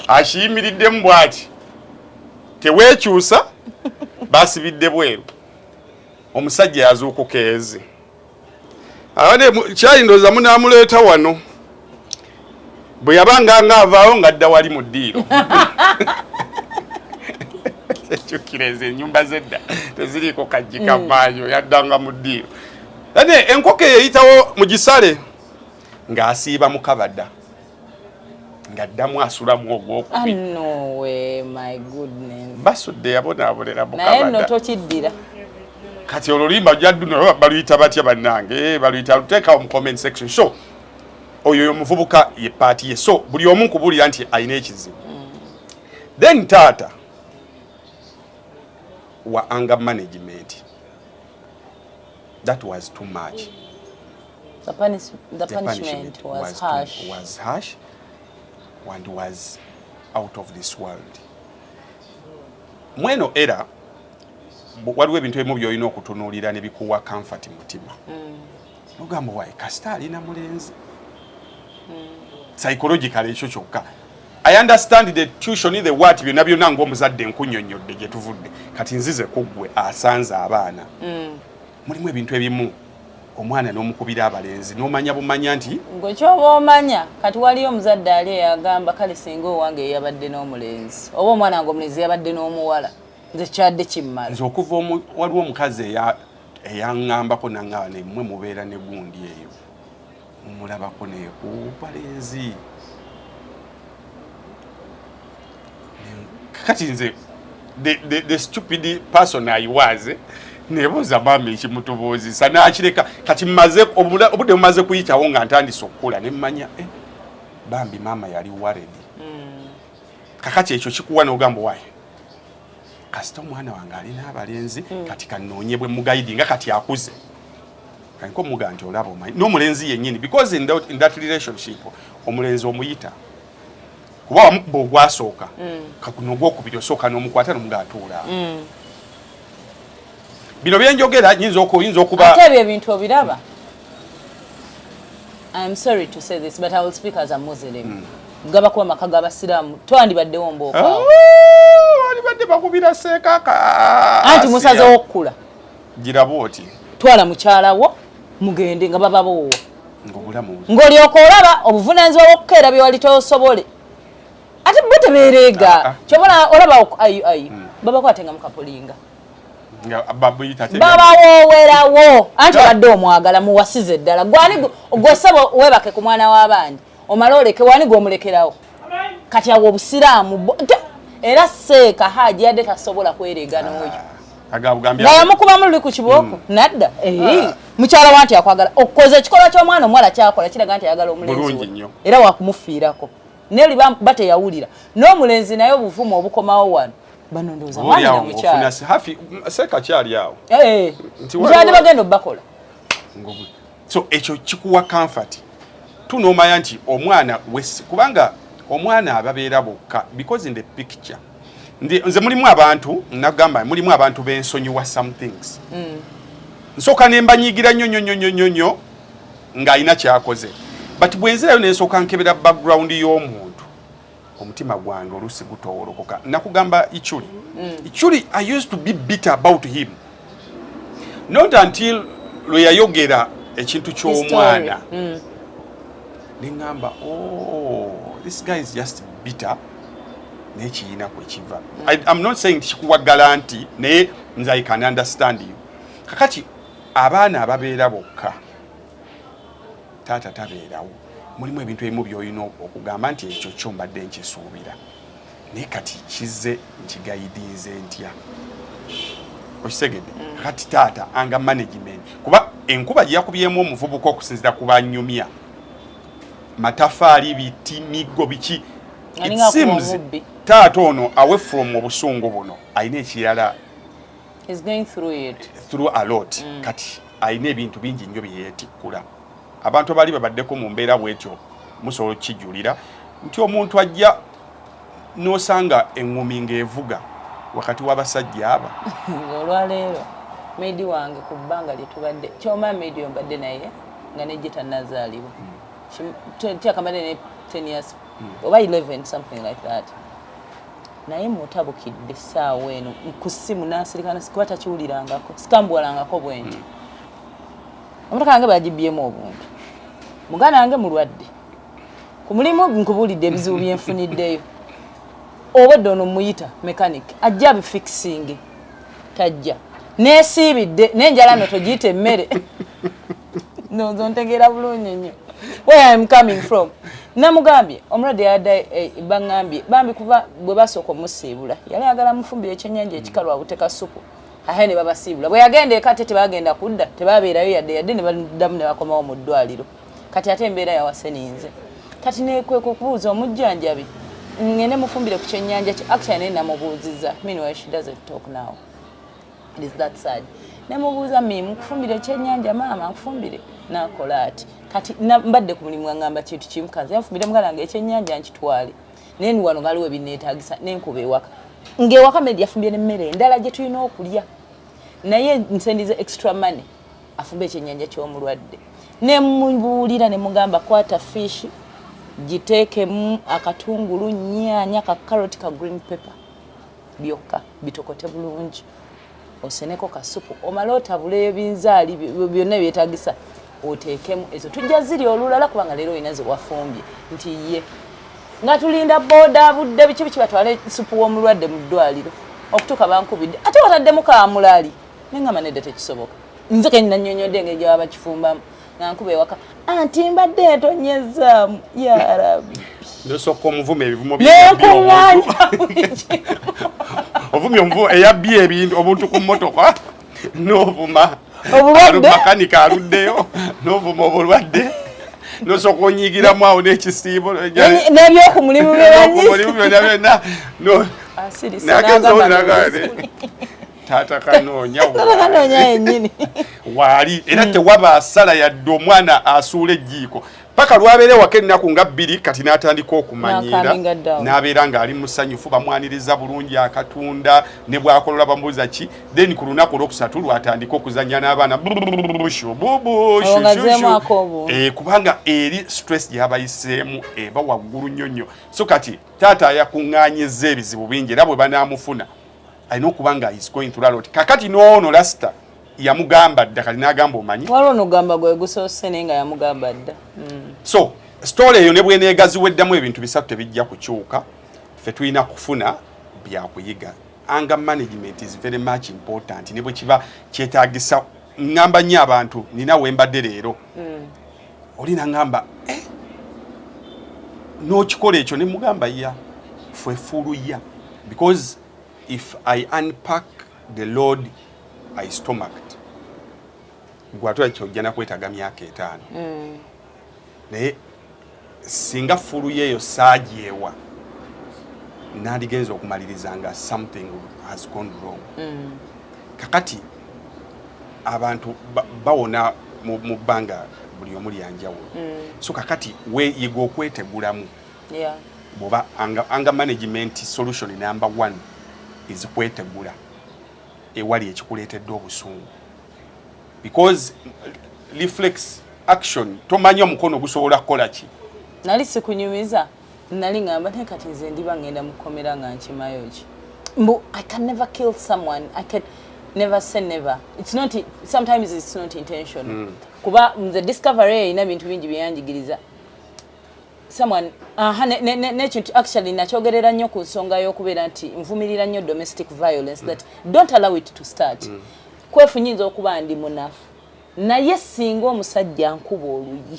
Speaker 3: akiyimiriddemu bw'ati, teweekyusa, basibidde bweru. Omusajja yazuukuka ezi abadde kyayindooza munaamuleeta wano. Bwe yabanga ngaavaawo ng'adda wali mu ddiiro. Kyukira ezo ennyumba zedda teziriiko kaggi kavaayo, yaddanga mu ddiiro ane enkoko eyo eyitawo mu gisale ng'asiiba mu kabada ng'addamu asulamu ogwokubiri.
Speaker 2: Ah, no way, my goodness.
Speaker 3: Basudde yabonaabonera mu
Speaker 2: Naye nno
Speaker 3: kabada.
Speaker 2: Tokiddira.
Speaker 3: Kati oluluyimba jadduno baluyita batya bannange? Baluyita luteekawo mu comment section. So oyo omuvubuka ye part ye. So buli omu nkubuulira nti alina ekizibu. Then taata wa anger management, that was too much.
Speaker 2: The punishment was harsh.
Speaker 3: Was harsh and was out of this world. Mweno era waliwo ebintu ebimu byolina okutunuulira ne bikuwa comfort mutima. Nogamba, wayi kasita alina mulenzi. Psychological ekyo kyokka. I understand the tuition, the what, byonna byonna ng'omuzadde nkunnyonnyodde gye tuvudde. Kati nzize ku ggwe asanze abaana. Mulimu ebintu ebimu omwana n'omukubira abalenzi n'omanya bumanya nti
Speaker 2: Gwe kyoba omanya kati waliyo omuzadde ali eyagamba, kale singa owange yabadde n'omulenzi oba omwana wange omulenzi yabadde n'omuwala, nze kyadde kimmala.
Speaker 3: Nze okuva waliwo omukazi eyaŋŋambako naŋŋamba, nemmwe mubeera ne gundi eyo mumulabako nekubalenzi. Kati nze the stupid person I was, nebuuza maama ekimutubuuzisa nakireka. Kati mmaze obudde bumaze kuyitawo nga ntandise okukula nemmanya, eh, bambi maama yali worried. Kakati ekyo kikuwa n'ogamba, wayi kasita omwana wange alina abalenzi, kati kanoonye bwe muguide nga kati akuze kaniko muga nti olaba omanyi n'omulenzi yennyini, because in that relationship omulenzi omuyita kuba wamukuba ogwasooka, kaguno ogwokubiri osooka n'omukwata n'omuga atuula. Bino byenjogera nyinza okuba
Speaker 2: Ate ebyo ebintu obiraba. I'm sorry to say this, but I will speak as a Muslim. Gaba kuba maka g'abasiraamu, twandibaddewo mbookaawo.
Speaker 3: Balibadde bakubira seekaka.
Speaker 2: Anti musazewo okukula.
Speaker 3: Giraba oti.
Speaker 2: Twala mukyalawo mugende nga bababoowa.
Speaker 3: Ngaobulamu
Speaker 2: Ng'olyoka olaba obuvunaanyizibwa bw'okukeera bye wali tosobole. Ate bo tebeereega. Kyobola olaba ayu ayu babakwate nga mukapulinga.
Speaker 3: Nga babuyita
Speaker 2: Babawoowerawo anti obadde omwagala muwasize ddala. Gwani gwe ssebo weebake ku mwana w'abandi omale oleke, wani gw'omulekerawo? Kati awo obusiraamu era seeka Haji yadde tasobola kwereega n'oyo.
Speaker 3: Agabugambye.
Speaker 2: Nga yamukubamu luli ku kibooko nadda. Mukyala wa nti akwagala okukoza ekikolwa ky'omwana omuwala kyakola kiraga nti ayagala omulenzi
Speaker 3: Bulungi
Speaker 2: we.
Speaker 3: nnyo.
Speaker 2: Era wakumufiirako naye oli bateyawulira n'omulenzi naye obuvumu obukomawo wano bano ndowooza mwami na mukyala.
Speaker 3: Ofuna hafi seeka kyali awo. Nti
Speaker 2: Mukyala bagenda obbakola.
Speaker 3: So ekyo kikuwa comfort tunoomanya nti omwana wesi, kubanga omwana ababeera bokka, because in the picture nze mulimu abantu, nagamba mulimu abantu bensonyiwa some things. Nsooka ne mbanyiigira nnyo nnyo nnyo nnyo nnyo nnyo ng'alina kyakoze, but bwe nzirayo ne nsooka nkebera background y'omuntu, omutima gwange oluusi gutowolokoka. Nakugamba Ichuli. Ichuli, I used to be bitter about him, not until lwe yayogera ekintu ky'omwana neŋŋamba, "Oh, this guy is just bitter," naye kiyina kwekiva. I'm not saying kikuwa guarantee, naye nze I can understand you. Kakati abaana ababeera bokka, taata tabeerawo, mulimu ebintu ebimu by'olina okugamba nti ekyo kyo mbadde nkisuubira, naye kati kizze nkigayidinze ntya? Okitegedde? Kati taata anger management, kuba enkuba gye yakubyemu omuvubuka, okusinziira ku banyumya, matafaali, biti, miggo, biki. It
Speaker 2: Alinga akuba
Speaker 3: seems
Speaker 2: omubbi.
Speaker 3: taata ono away from obusungu buno alina ekirala.
Speaker 2: He's going through it.
Speaker 3: Through a lot. Kati alina ebintu bingi nnyo bye yeetikkula. Abantu abali babaddeko mu mbeera bwetyo musobola okukijulira nti omuntu ajja n'osanga eŋŋumi ng'evuga wakati w'abasajja aba.
Speaker 2: Olwaleero maid wange, ku bbanga lye tubadde kyoma maid oyo mbadde naye nga nejje tannazaalibwa, kyakambadde ne 10 years oba 11, something like that, naye mutabukidde essaawa eno ku ssimu nansirika kuba takiwulirangako, sikambuwalangako bwe nti emotoka yange bagibyemu obuntu, muganda wange mulwadde, ku mulimu nkubuulidde ebizibu byenfuniddeyo, obwedde ono muyita mechanic ajja abifixinge, tajja, nesiibidde nenjala no togiyita emmere. Ndowooza ontegeera bulungi nnyo where I'm coming from. Namugambye omulwadde yadde baŋŋambye bambi kuva bwe basooka omusiibula yali ayagala mufumbire ekyennyanja ekikalu abuteka supu, ate ne babasiibula. Bwe yagenda eka ate tebagenda kudda, tebabeerayo yadde yadde, ne baddamu ne bakomawo mu ddwaliro. Kati ate embeera yawaseninze, kati nekweka okubuuza omujjanjabi ngende mufumbire ku kyennyanja ki. Actually naye namubuuziza, meanwhile she doesn't talk now, it is that sad. Nemubuuza, "Mi mukufumbire ekyennyanja maama, nkufumbire?" Nakola ati kati mbadde ku mulimu, aŋŋamba kintu kimu, kanze nfumbire muganda wange ekyennyanja nkitwale, naye ni wano ngaliwo ebinneetaagisa nenkuba ewaka, ng'ewaka maid yafumbye n'emmere endala gye tulina okulya, naye nsendize extra money afumbe ekyennyanja ky'omulwadde. Nemubuulira ne mugamba, "Kwata fish, giteekemu akatungulu, nnyaanya, ka carrot, ka green pepper byokka, bitokote bulungi, oseneko kasupu, omale otabule ebinzaali byonna ebyetagisa oteekemu, ezo tujja ziri olulala kubanga leero olina ze wafumbye." Nti ye nga tulinda booda budde biki biki batwale supu w'omulwadde mu ddwaliro. Okutuuka bankubidde, "Ate wataddemu kamulali?" Neŋŋamba, "Nedda, tekisoboka." Nze kenyina nnyonnyodde engeri gye baba bakifumbamu. Nga nkuba ewaka, anti mbadde entonyezaamu, yarabi.
Speaker 3: Nosooka omuvuma ebivumo.
Speaker 2: Nenkuŋŋaanya.
Speaker 3: Ovumye omuvumo eyabbye ebintu, obuntu ku mmotoka, n'ovuma
Speaker 2: Obulwadde.
Speaker 3: Makanika aluddeyo, n'ovuma obulwadde, nosooka onyigiramu awo n'ekisiibo.
Speaker 2: N'ebyokumulimu byebanyi.
Speaker 3: Mulimu byonna byonna.
Speaker 2: Asirise.
Speaker 3: Nagenza
Speaker 2: n'agamba
Speaker 3: n'agamba,
Speaker 2: nti-
Speaker 3: Taata kanoonya.
Speaker 2: Kanoonya yennyini.
Speaker 3: Waali era tewaba asala yadde omwana asuula ejjiiko paka lwabeera ewaka ennaku nga 2, kati n'atandika okumanyiira,
Speaker 2: N'acalminga down.
Speaker 3: N'abeera ng'ali musanyufu, bamwaniriza bulungi, akatunda ne bwakolola bamubuuza ki. Then ku lunaku olwokusatu lwatandika okuzannya n'abaana. Shu, bubu, shu,
Speaker 2: Olwo nga
Speaker 3: shu,
Speaker 2: zzeemu
Speaker 3: shu.
Speaker 2: ak'obuntu.
Speaker 3: Kubanga eri stress gy'abayiseemu eba waggulu nnyo nnyo. So kati taata yakuŋŋaanyizza ebizibu bingi, era bwe banaamufuna alina okuba nga is going through a lot. Kakati n'ono lasita yamugamba dda, kati n'agamba, omanyi,
Speaker 2: Waliwo nogamba gwe gusoose, naye nga yamugamba dda.
Speaker 3: So story eyo ne bweneegaziweddemu ebintu bisatu tebijja kukyuka. Ffe tulina kufuna byakuyiga. Anger management is very much important, ne bwe kiba kyetaagisa. Ŋŋamba nnyo abantu, nina wembadde leero, oli naŋŋamba, "Eh, n'okikola ekyo?" Ne mugamba, ya ffe full ya, because if I unpack the load I stomached, gwatula kyojja nakwetaaga myaka 50. Naye singa full yeeyo saagyewa, nandigenza okumaliriza nga something has gone wrong. Kakati abantu bawona mu bbanga buli omu lyanjawulo. So kakati weeyiga okwetegulamu. Bwoba anger management solution number one is kwetegula ewali ekikuleetedde obusungu, because reflex action, tomanyi omukono gusobola kukola ki.
Speaker 2: Nali sikunyumiza, nali ngamba naye kati nze ndiba ngenda mukomera nga nkimayo ki, mbu I can never kill someone. I can never say never. It's not, sometimes it's not intentional. Kuba nze discovery erina bintu bingi byeyanjigiriza. Someone, aha, n'ekintu actually nakyogerera nnyo ku nsonga y'okubeera nti nvumirira nnyo domestic violence, that don't allow it to start. Kwefu nyinza okuba ndi munafu, naye singa omusajja nkuba oluyi,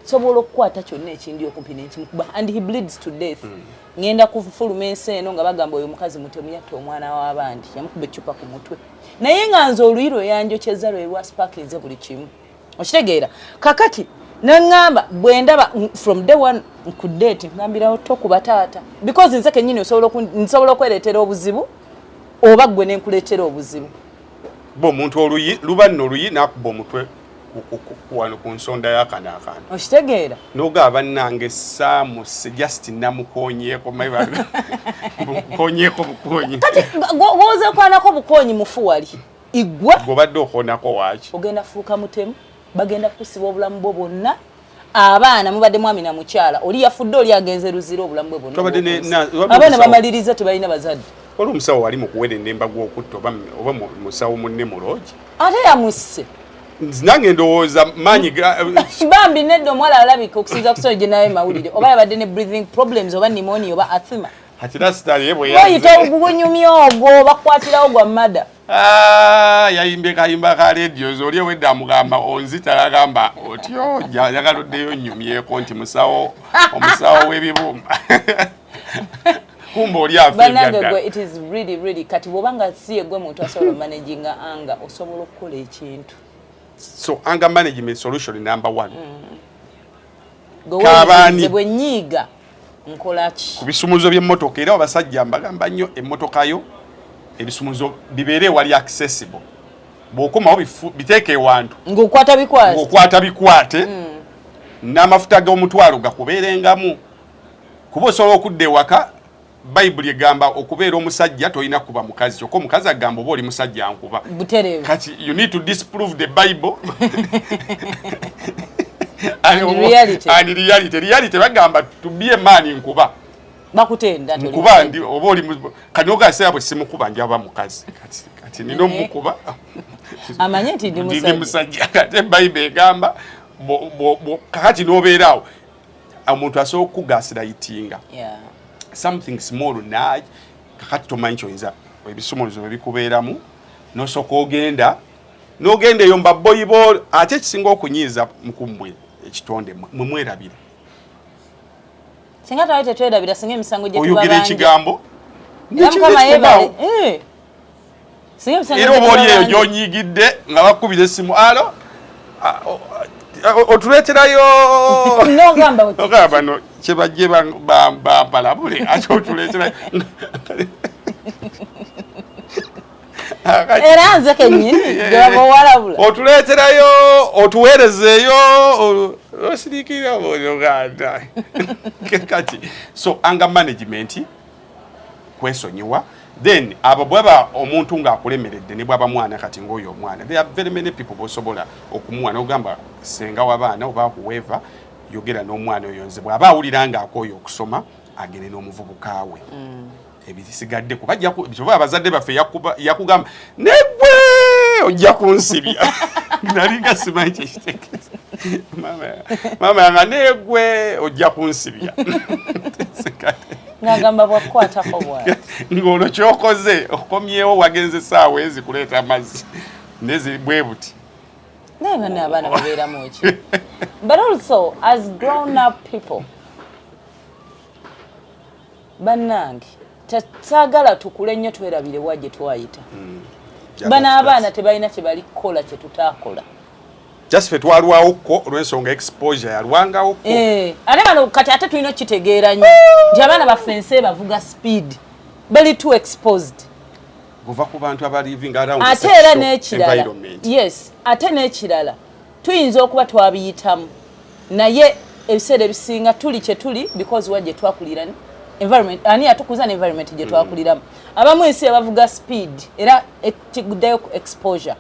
Speaker 2: sobola okukwata kyonna ekindi okumpi nenkimukuba and he bleeds to death. Ngenda kufuluma ensi eno nga bagamba, oyo omukazi mutemu, yatta omwana w'abandi, yamukuba eccupa ku mutwe. Naye nga nze oluyi lwe yanjokyeza lwe lwa sparkinze buli kimu, okitegeera? Kakati naŋŋamba bwe ndaba from day one ku date, ngambirawo tokuba taata, because nze kennyini nsobola okwereetera obuzibu oba ggwe nenkuleetera obuzibu.
Speaker 3: Bo omuntu oluyi luba nno oluyi n'akuba omutwe wano ku nsonda y'akano akantu.
Speaker 2: Okitegeera?
Speaker 3: Nogaba, bannange, saamuse, just namukonyeeko, mukonyeeko bukonyi.
Speaker 2: Kati gwoza okwanako bukonyi, mufu wali igwe.
Speaker 3: Gobadde okonako waaki?
Speaker 2: Ogenda fuuka mutemu, bagenda kukusiba obulamu bwo bwonna. Abaana mubadde mwami na mukyala, oli yafudde, oli agenze luzira obulamu bwe bwonna.
Speaker 3: Twabadde
Speaker 2: obw'oku nsi. Abaana bamaliriza tebalina bazadde.
Speaker 3: Waliwo omusawo wali mu kuwera ennemba gw'okutta oba musawo munne mu loogi.
Speaker 2: Ate yamusse.
Speaker 3: Nange ndowooza maanyi
Speaker 2: Bambi nedda, omuwala alabika okusinza kusola gye naye mawulire, oba yabadde ne breathing problems oba pneumonia oba asthma.
Speaker 3: Ati rasita ye bwe
Speaker 2: Oyita
Speaker 3: yazze.
Speaker 2: Ogunyumya ogwo bakukwatirawo gwa mada.
Speaker 3: Ah, yayimbye kayimba ka radios, oli ewedde amugamba onzita, agamba otyo njagala oddeyo nnyumyeko nti musawo, omusawo w'ebibumba, kumba oli afa.
Speaker 2: Bannange,
Speaker 3: Ebyaddala.
Speaker 2: Gwe it is really really, kati bw'oba nga si yegwe muntu asobola omanaginga anger, osobola okukola ekintu.
Speaker 3: So anger management solution number one.
Speaker 2: Gwe
Speaker 3: Kabaani.
Speaker 2: weeyigirize, bwe nyiiga nkola ki?
Speaker 3: Ku bisumuzo by'emmotoka, era abasajja mbagamba nnyo, emmotoka yo ebisumuzo bibeere ewali accessible. Bw'okomawo biteeke ewantu.
Speaker 2: Ng'okwata bikwate.
Speaker 3: Ng'okwata bikwate, n'amafuta g'omutwalo gakubeerengamu, kuba osobola okudda ewaka. Bayibuli egamba okubeera omusajja tolina kuba mukazi, kyokka omukazi agamba oba oli musajja nkuba.
Speaker 2: Butereevu.
Speaker 3: Kati you need to disprove the Bible
Speaker 2: And reality.
Speaker 3: And reality. Reality bagamba to be a man nkuba.
Speaker 2: Bakutenda nti oli
Speaker 3: Nkuba.
Speaker 2: musajja.
Speaker 3: Ndi oba oli kati ogaseera bwe simukuba njaba mukazi. Kati nina omukuba.
Speaker 2: Amanye nti ndi
Speaker 3: ndi
Speaker 2: musajja.
Speaker 3: Musajja. Kati Bayibuli egamba kakati n'obeeraawo omuntu asobola okukugaslightinga something small, naye kakati tomanyi kyoyinza, ebisumuluzo bwe bikubeeramu nosooka ogenda n'ogenda eyo mbaboyi bo. Ate ekisinga okunyiiza mukummwe ekitonde mwe mwerabira.
Speaker 2: Singa twali tetwerabira, singa emisango gye
Speaker 3: Oyogera
Speaker 2: tubabanja.
Speaker 3: ekigambo
Speaker 2: Era Mukama yeebale.
Speaker 3: nekibaawo.
Speaker 2: Singa emisango
Speaker 3: Era
Speaker 2: gye
Speaker 3: oba oli eyo
Speaker 2: tubabanja.
Speaker 3: gyonyigidde nga bakubira essimu, alo, otuleeterayo.
Speaker 2: N'ogamba oti,
Speaker 3: Ogamba bano kyebajje bampalabule, ate otuleeterayo.
Speaker 2: Era nze kennyini gyebaba owalabula.
Speaker 3: Otuleeterayo, otuweerezeeyo, osiriikirira Uganda. Kati so anger management, kwesonyiwa. Then abo bwaba omuntu ng'akulemeredde, ne bwaba mwana, kati ng'oyo omwana, there are very many people bosobola okumuwa n'ogamba senga w'abaana oba whoever, yogera n'omwana oyo. Nze bw'aba awulira ng'akooye okusoma, agende n'omuvubuka we. Ebisigadde kuba kyova abazadde baffe yakugamba negwe ojja kunsibya. Nali nga simanyi kyekitegeeza. Maama yanga, negwe ojja kunsibya.
Speaker 2: Ng'agamba bwakukwatako bwati.
Speaker 3: Ng'olwo kyokoze okomyewo, wagenze saawa ezi kuleeta amazzi nezi bwe buti.
Speaker 2: Naye bano abaana babeeramu ki? But also, as grown up people, bannange, saagala tukule nnyo twerabire wa gye twayita. Bano abaana tebalina kye bali kukola kye tutaakola.
Speaker 3: Just fe twalwawokko olw'ensonga exposure yalwangawokko.
Speaker 2: Eh, ate bano kati ate tulina okukitegeera nnyo nti abaana baffe ensi ebavuga speed, bali too exposed.
Speaker 3: Kuva ku bantu abaliving around.
Speaker 2: Ate era n'ekirala, yes, ate n'ekirala, tuyinza okuba twabiyitamu, naye ebiseera ebisinga tuli kye tuli because wa gye twakulira, environment, ani yatukuza ne environment gye twakuliramu. Abamu ensi ebavuga speed, era kiguddayo ku exposure.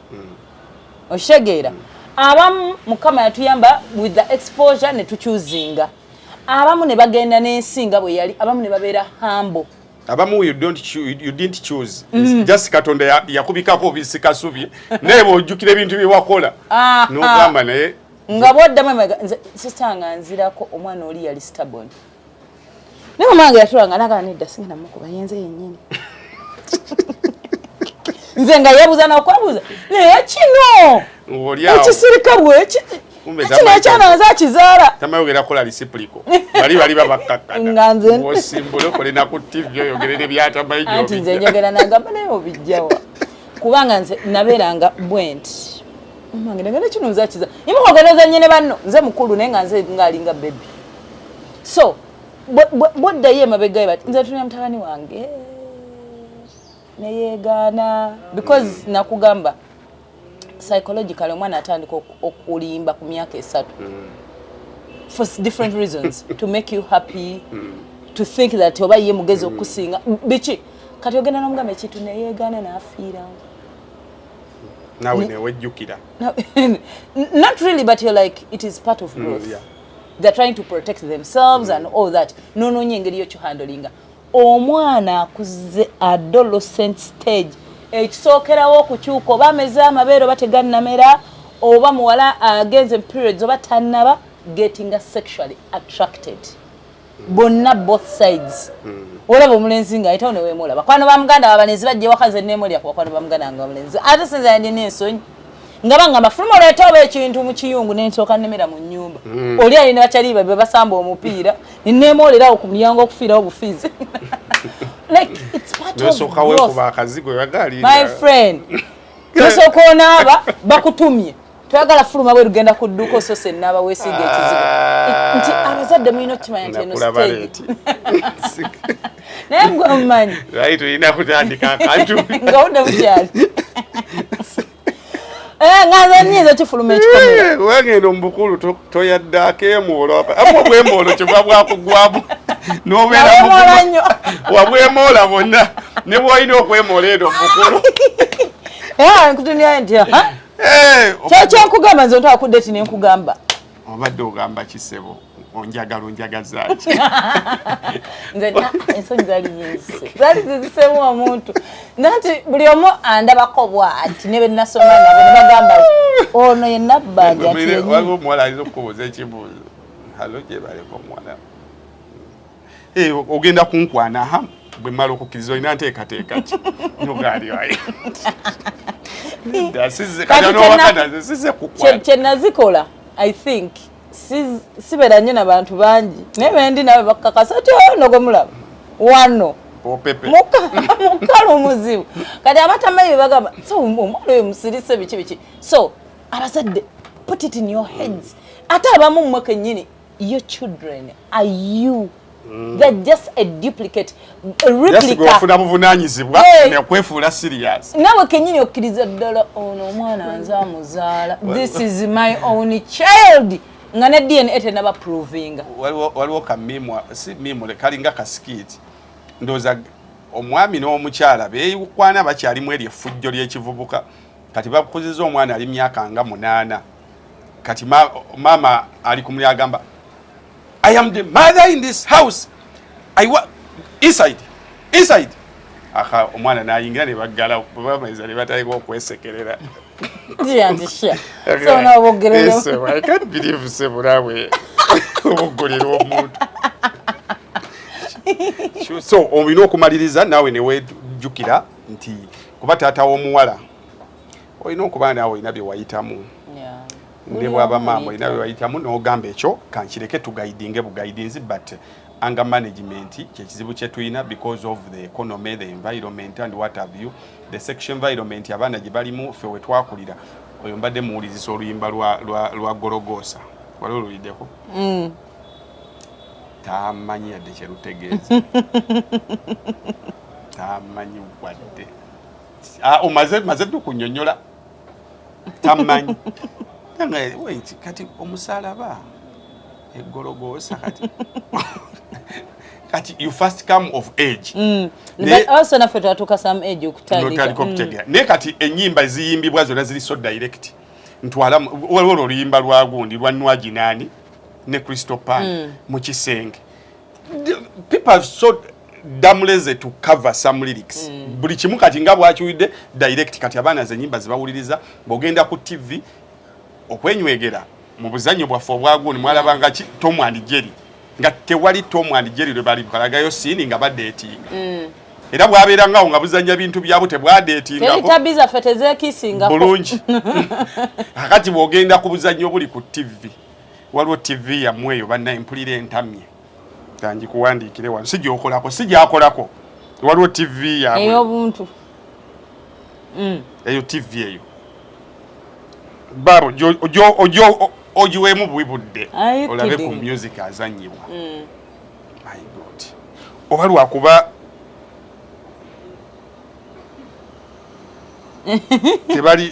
Speaker 2: Okitegeera? Abamu Mukama yatuyamba with the exposure ne tuchoosinga, abamu ne bagenda n'ensi nga bwe yali, abamu ne babeera humble.
Speaker 3: Abamu you don't choose, you didn't choose. Just Katonda yakubikako obisikasubi, naye bw'ojjukira ebintu bye wakola n'ogamba naye.
Speaker 2: Nga bwoddamu emabega, nze sister nga nzirako omwana oli yali stubborn, naye mama wange yatulanga nagala, nedda, singa namukuba, yenze yennyini. Nze nga yeebuuza nakwebuuza, naye kino
Speaker 3: Ng'oli awo.
Speaker 2: Ekisirika bweki
Speaker 3: Kumbe
Speaker 2: kino ekyana nze akizaala.
Speaker 3: Tamayogera kukola reciprocal, bali babakkakkana.
Speaker 2: Nga nze-
Speaker 3: Osimbule okole na ku TV, oyogere ne byatamanyi.
Speaker 2: Anti nze
Speaker 3: gy'obijja.
Speaker 2: Njogera nagamba, naye obijjawa? Kubanga nze nabeeranga bwe nti, mange nagenda kino nze akiza imukogereza nyine banno, nze mukulu, naye nga nze ngaalinga baby. So bwoddayo emabega bati nze tunula mutabani wange neyeegaana because nakugamba psychologically omwana atandika okulimba ku myaka 3 for different reasons, to make you happy, to think that oba ye mugezi okusinga biki. Kati ogenda nomugamba ekintu neyeegaana n'afiirawo.
Speaker 3: Naawe newejjukira.
Speaker 2: No, not really, but you're like, it is part of growth. They're trying to protect themselves and all that. Nonoonya engeri yokihandlinga. Omwana akuze adolescent stage, ekisookerawo okukyuka, oba ameze amabeere oba tegannamera, oba muwala agenze mu periods oba tannaba, getting sexually attracted, bonna, both sides. Olaba omulenzi ng'ayitawo neweemola bakwano ba muganda babalenzi bajja ewaka, ze neemolya ku bakwano ba muganda wange bamulenzi, ate sinza yandina ensonyi nga bangamba fuluma oleete oba ekintu mu kiyungu, nensooka nemera mu nnyumba. Oli alina bakyali babe basamba omupiira, neneemolerawo ku mulyango okufiirawo bufiizi. Like, it's part of
Speaker 3: nosooka
Speaker 2: growth.
Speaker 3: Weekuba akazigo yagalinda.
Speaker 2: My friend, nosooka onaaba, bakutumye, toyagala fuluma bwe lugenda ku dduuka, osose naaba, weesiiga ekizigo. Nti abazadde mulina okukimanya nti eno
Speaker 3: Nakulaba
Speaker 2: stage.
Speaker 3: Late.
Speaker 2: Naye gwe omumanyi.
Speaker 3: Right, olina kutandika akantu.
Speaker 2: Nga budde bukyali. Eh, nga nze nyinza kifuluma ekikomera.
Speaker 3: Wagenda mu bukulu toyaddaako emwolo, amu obwemwolo kyeva bwakugwamu nobeera
Speaker 2: Nawemwola
Speaker 3: muguma.
Speaker 2: nnyo.
Speaker 3: Wabwemoola bwonna ne bwolina okwemoola eno mu bukulu.
Speaker 2: Eh, nkutunira nti ha
Speaker 3: Eh,
Speaker 2: kyekyenkugamba nze ntwala ku date nenkugamba.
Speaker 3: Obadde ogamba kisebo onjagala onjagazaaki?
Speaker 2: Nze ensonyi zaali zinzise, zaali zinzisemu omuntu nanti buli omu andabako bwati, ne benasoma nabo ne bagamba ono ye nabbanja ati yennyini.
Speaker 3: Waliwo omuwala ayinza okukubuuza ekibuuzo, "Hello, gyebaleko omuwala? Eh, ogenda kunkwana ha bwe mmala okukkiriza, olina nteekateeka ki?" Nogaali
Speaker 2: Kati
Speaker 3: size kukwana.
Speaker 2: Kye nazikola, I think sibeera nnyo nabantu bangi, naye bendi nabe bakakasa ti ono gwe mulaba wano
Speaker 3: Opepe.
Speaker 2: Mukalu muzibu. Kati abatamanyi bebagamba, so omwana oyo musirise biki biki. So abazadde, put it in your heads. Ate abamu mmwe kennyini, your children are you. They're just a duplicate, a replica.
Speaker 3: Ofuna buvunanyizibwa nekwefuula serious.
Speaker 2: Nawe kenyini okkiriza ddala ono omwana nze amuzaala, this is my own child, nga ne DNA tenaba provinga.
Speaker 3: Waliwo ka meme, si meme, kalinga ka skit. Ndowooza omwami n'omukyala beekwana bakyalimu eri effujjo ly'ekivubuka. Kati bakuzizza omwana ali myaka nga 8. Kati maama ali ku muli agamba, "I am the mother in this house. I want inside, inside." Aka omwana n'ayingira ne baggala, bwe bamaliza ne batandika okwesekerera.
Speaker 2: So n'obogerera.
Speaker 3: I can't believe sebo naawe obuggulira omuntu. So olina okumaliriza naawe ne wejjukira nti kuba taata w'omuwala olina okuba naawe olina bye wayitamu. Ne bwaba maama olina bye wayitamu n'ogamba ekyo kankireke tuguidinge buguidinzi, but anger management kyekizibu kye tulina because of the economy, the environment and what have you, the sexual environment abaana gye balimu. Ffe we twakulira, oyo mbadde muwulizisa oluyimba lwa Gologosa, wali oluliddeko? Tamanyi yadde kyerutegeeza, tamanyi wadde. Ah, omaze maze dde okunyonnyola, tamanyi. Wait, kati omusalaba egologoosa, kati you first come of age.
Speaker 2: But also naffe twatuuka some age okutandika.
Speaker 3: Notandika okutegeera. Naye kati ennyimba ziyimbibwa zonna ziri so direct. Ntwala waliwo olwo oluyimba lwa gundi lwa Nwajinaani ne Crystal Pan mu kisenge. People are so damn lazy to cover some lyrics. Buli kimu kati nga bwakiwidde direct. Kati abaana ze ennyimba zebawuliriza, bw'ogenda ku TV okwenywegera mu buzannyo bwaffe obwagundi mwalabanga ki? Tom and Jerry, nga tewali Tom and Jerry lwe bali kalagayo scene nga badeetinga. Era bwabeera ngawo nga buzannya bintu byabwe, tebwadeetingako.
Speaker 2: Teletubbies zaffe tezeekisingako.
Speaker 3: Bulungi. Akati bw'ogenda ku buzannyo obuli ku TV, waliwo TV yammwe eyo bannaye mpulira entamye, kangikuwandiikire wano, si gyokolako, si gyakolako, waliwo TV yaabwe
Speaker 2: ey'obuntu.
Speaker 3: Eyo TV eyo babo ogiweemu buwi budde
Speaker 2: Are you
Speaker 3: olabe ku
Speaker 2: kidding?
Speaker 3: music azannyibwa. My God, oba lwakuba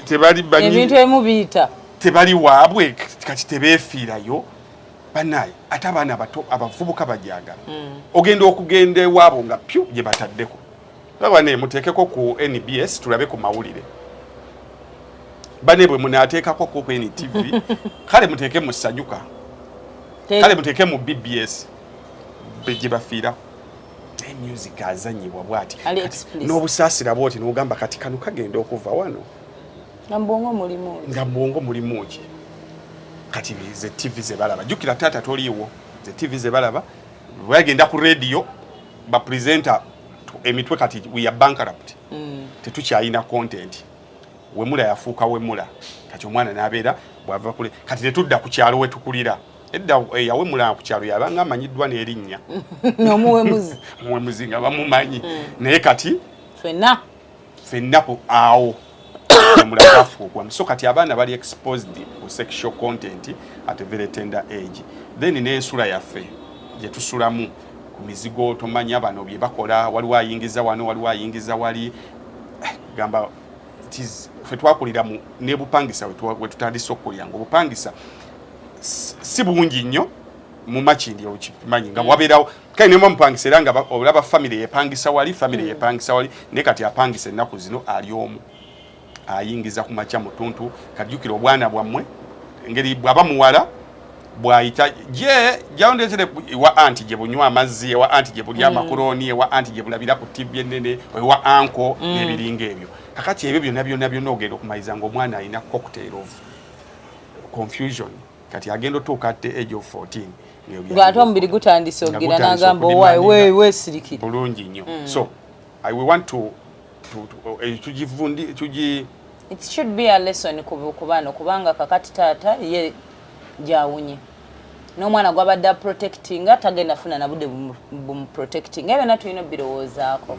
Speaker 3: tebali banyi
Speaker 2: Ebintu ebimu biyita.
Speaker 3: Tebali waabwe, kati tebeefiirayo bannaye. Ate abaana bato abavubuka bajagala ogenda okugenda ewaabo nga pyu gye bataddeko. Bane muteekeko ku NBS tulabe ku mawulire. Bane bwe munaateekako ku NTV, kale muteeke mu Sanyuka, kale muteeke mu BBS gye bafiirako. Naye music azanyibwa bwati
Speaker 2: Ali
Speaker 3: Kati
Speaker 2: explicit.
Speaker 3: N'obusaasira bwoti n'ogamba kati kano kagenda okuva wano
Speaker 2: Nga mbwongo mulimu
Speaker 3: nga bwongo mulimu ki? Kati ze TV ze balaba, jjukira taata toliiwo, ze TV ze balaba. Bagenda ku radio bapresenter emitwe. Kati we are bankrupt, tetukyalina content. Wemula yafuuka wemula. Kati omwana n'abeera bwava kule. Kati tetudda ku kyalo wetukulira edda. Yawemula ku kyalo yabanga amanyiddwa n'erinnya.
Speaker 2: Omuwemuzi.
Speaker 3: Muwemuzi nga bamumanyi, naye kati
Speaker 2: Fenna.
Speaker 3: Ffenna ku awo omulakafuukwamu. So kati abaana bali exposed ku sexual content at a very tender age. Then n'ensula yaffe gye tusulamu ku mizigo, tomanya bano bye bakola, waliwo ayingiza wano, waliwo ayingiza wali. Gamba it is- ffe twakulira mu nebupangisa we tutandise okukulira nga obupangisa si bungi nnyo mu Makindi, okimanyi nga wabeerawo kale nema mupangisa era nga olaba family yepangisa wali, family yepangisa wali. Naye kati apangisa ennaku zino ali omu, ayingiza ku makya mutuntu. Kajjukira obwana bwammwe engeri bw'aba muwala bw'ayita gye jawondetere ewa anti gye bunywa amazzi, ewa anti gye bulya amakoloni, ewa anti gye bulabira ku TV ennene, ewa anko n'ebiringa ebyo. Kakati ebyo byonna byonna byonna ogenda okumaliriza ng'omwana alina cocktail of confusion. Kati agenda otuuka at the age of 14 ng'ebyo
Speaker 2: Ng'ate omubiri gutandise
Speaker 3: nga
Speaker 2: ogira
Speaker 3: gutandise
Speaker 2: n'agamba owaayi
Speaker 3: okudemandinga.
Speaker 2: Weesirikire.
Speaker 3: Bulungi nnyo. So we want to tugivundi tugi
Speaker 2: It should be a lesson ku bano, kubanga kakati taata ye gyawunye n'omwana gwabadde aprotectinga tagenda funa na budde bumuprotectinga. Ebyo byonna tulina obirowoozaako,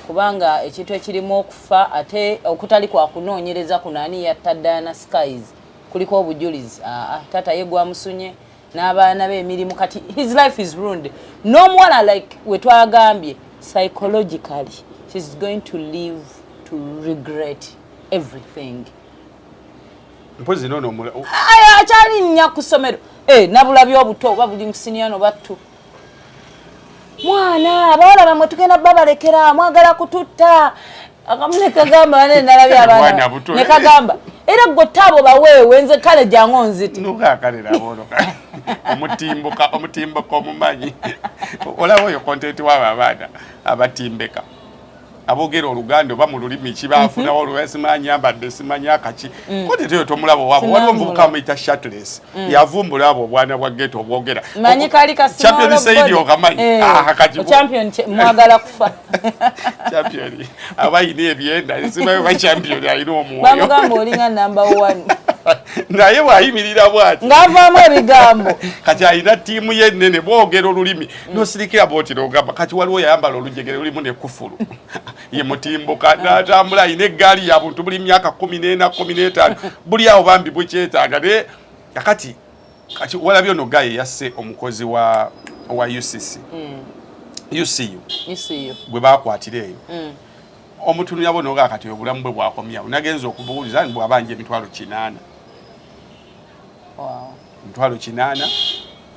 Speaker 2: kubanga ekintu ekirimu okufa ate okutali kwa kunoonyereza kuno, ani yatta Diana Skies, kuliko obujulizi. Aa, taata ye gwamusunye. N'abaana be emirimu, kati his life is ruined. N'omuwala, like we twagambye, psychologically she's going to live to regret everything.
Speaker 3: Mpozi nono
Speaker 2: Aya akyali nnya ku ssomero. Eh, nabulabye obuto oba buli mu senior battu mwana abawala bamwe tugenda babalekera, mwagala kututta. Akamu ne kagamba, bane nalabye
Speaker 3: Mwana
Speaker 2: abaana
Speaker 3: buto.
Speaker 2: Ne kagamba era gwe taabo baweewe, nze kale jangu onzite.
Speaker 3: Nukakalira abono omutimbuka, omutimbuka omumanyi, olaba oyo content waabo abaana abatimbeka aboogera Oluganda oba mu lulimi ki bafunawo olwa simanyi ambadde simanyi akaki, content oyo tomulaba owaabo. Waliwo omuvubuka amuyita Shatless, yavumbula abo obwana bwa ghetto obwogera.
Speaker 2: Manyi kali ka
Speaker 3: Champion Saidi okamanyi?
Speaker 2: Eh,
Speaker 3: Ah, kati
Speaker 2: champion mwagala kufa.
Speaker 3: Champion aba ayina ebyenda, simanyi oba Champion alina omwoyo.
Speaker 2: Bamugamba olinga number one.
Speaker 3: Naye bw'ayimirira bw'ati
Speaker 2: ng'avaamu ebigambo.
Speaker 3: Kati alina ttiimu ye ennene, bwogera olulimi nosirikira bwoti nogamba. Kati waliwo yayambala olujegere lulimu nekufulu, ye mutimbuka n'atambula, alina eggaali ya buntu buli myaka 14, 15, buli awo bambi bwekyetaaga. Naye kakati kati walabye ono gaye yasse omukozi wa UCC, UCU.
Speaker 2: Isiyo.
Speaker 3: Gwe bakwatira eyo omutunulira bo noga kati obulamu bwe bwakomyawo. Nagenza okubuuliza nti bwabanja 800,000. 800,000.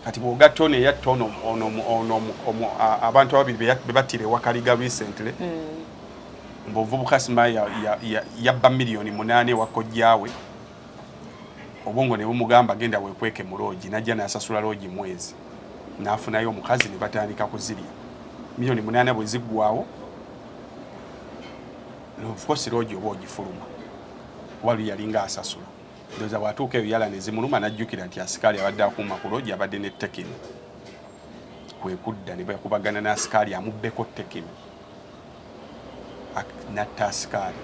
Speaker 3: Kati bw'ogatta ono eyatta ono ono ono abantu ababiri be battira ewakaliga recently, ng'omuvubuka simanyi yabba 8 miliyoni ewa kojjaawe, obwongo ne bumugamba genda weekweke mu lodge, najja n'asasula lodge mwezi, n'afunayo omukazi ne batandika kuzirya. 8 miliyoni bwe ziggwawo, of course lodge oba ogifuluma, wali yalinga asasula. Ndowooza bw'atuuka eyo yala ne zimuluma, n'ajjukira nti asikaali abadde akuuma ku lodge abadde ne Tecno, kwe kudda ne bakubagana n'asikaali amubbeko Tecno, natta asikaali.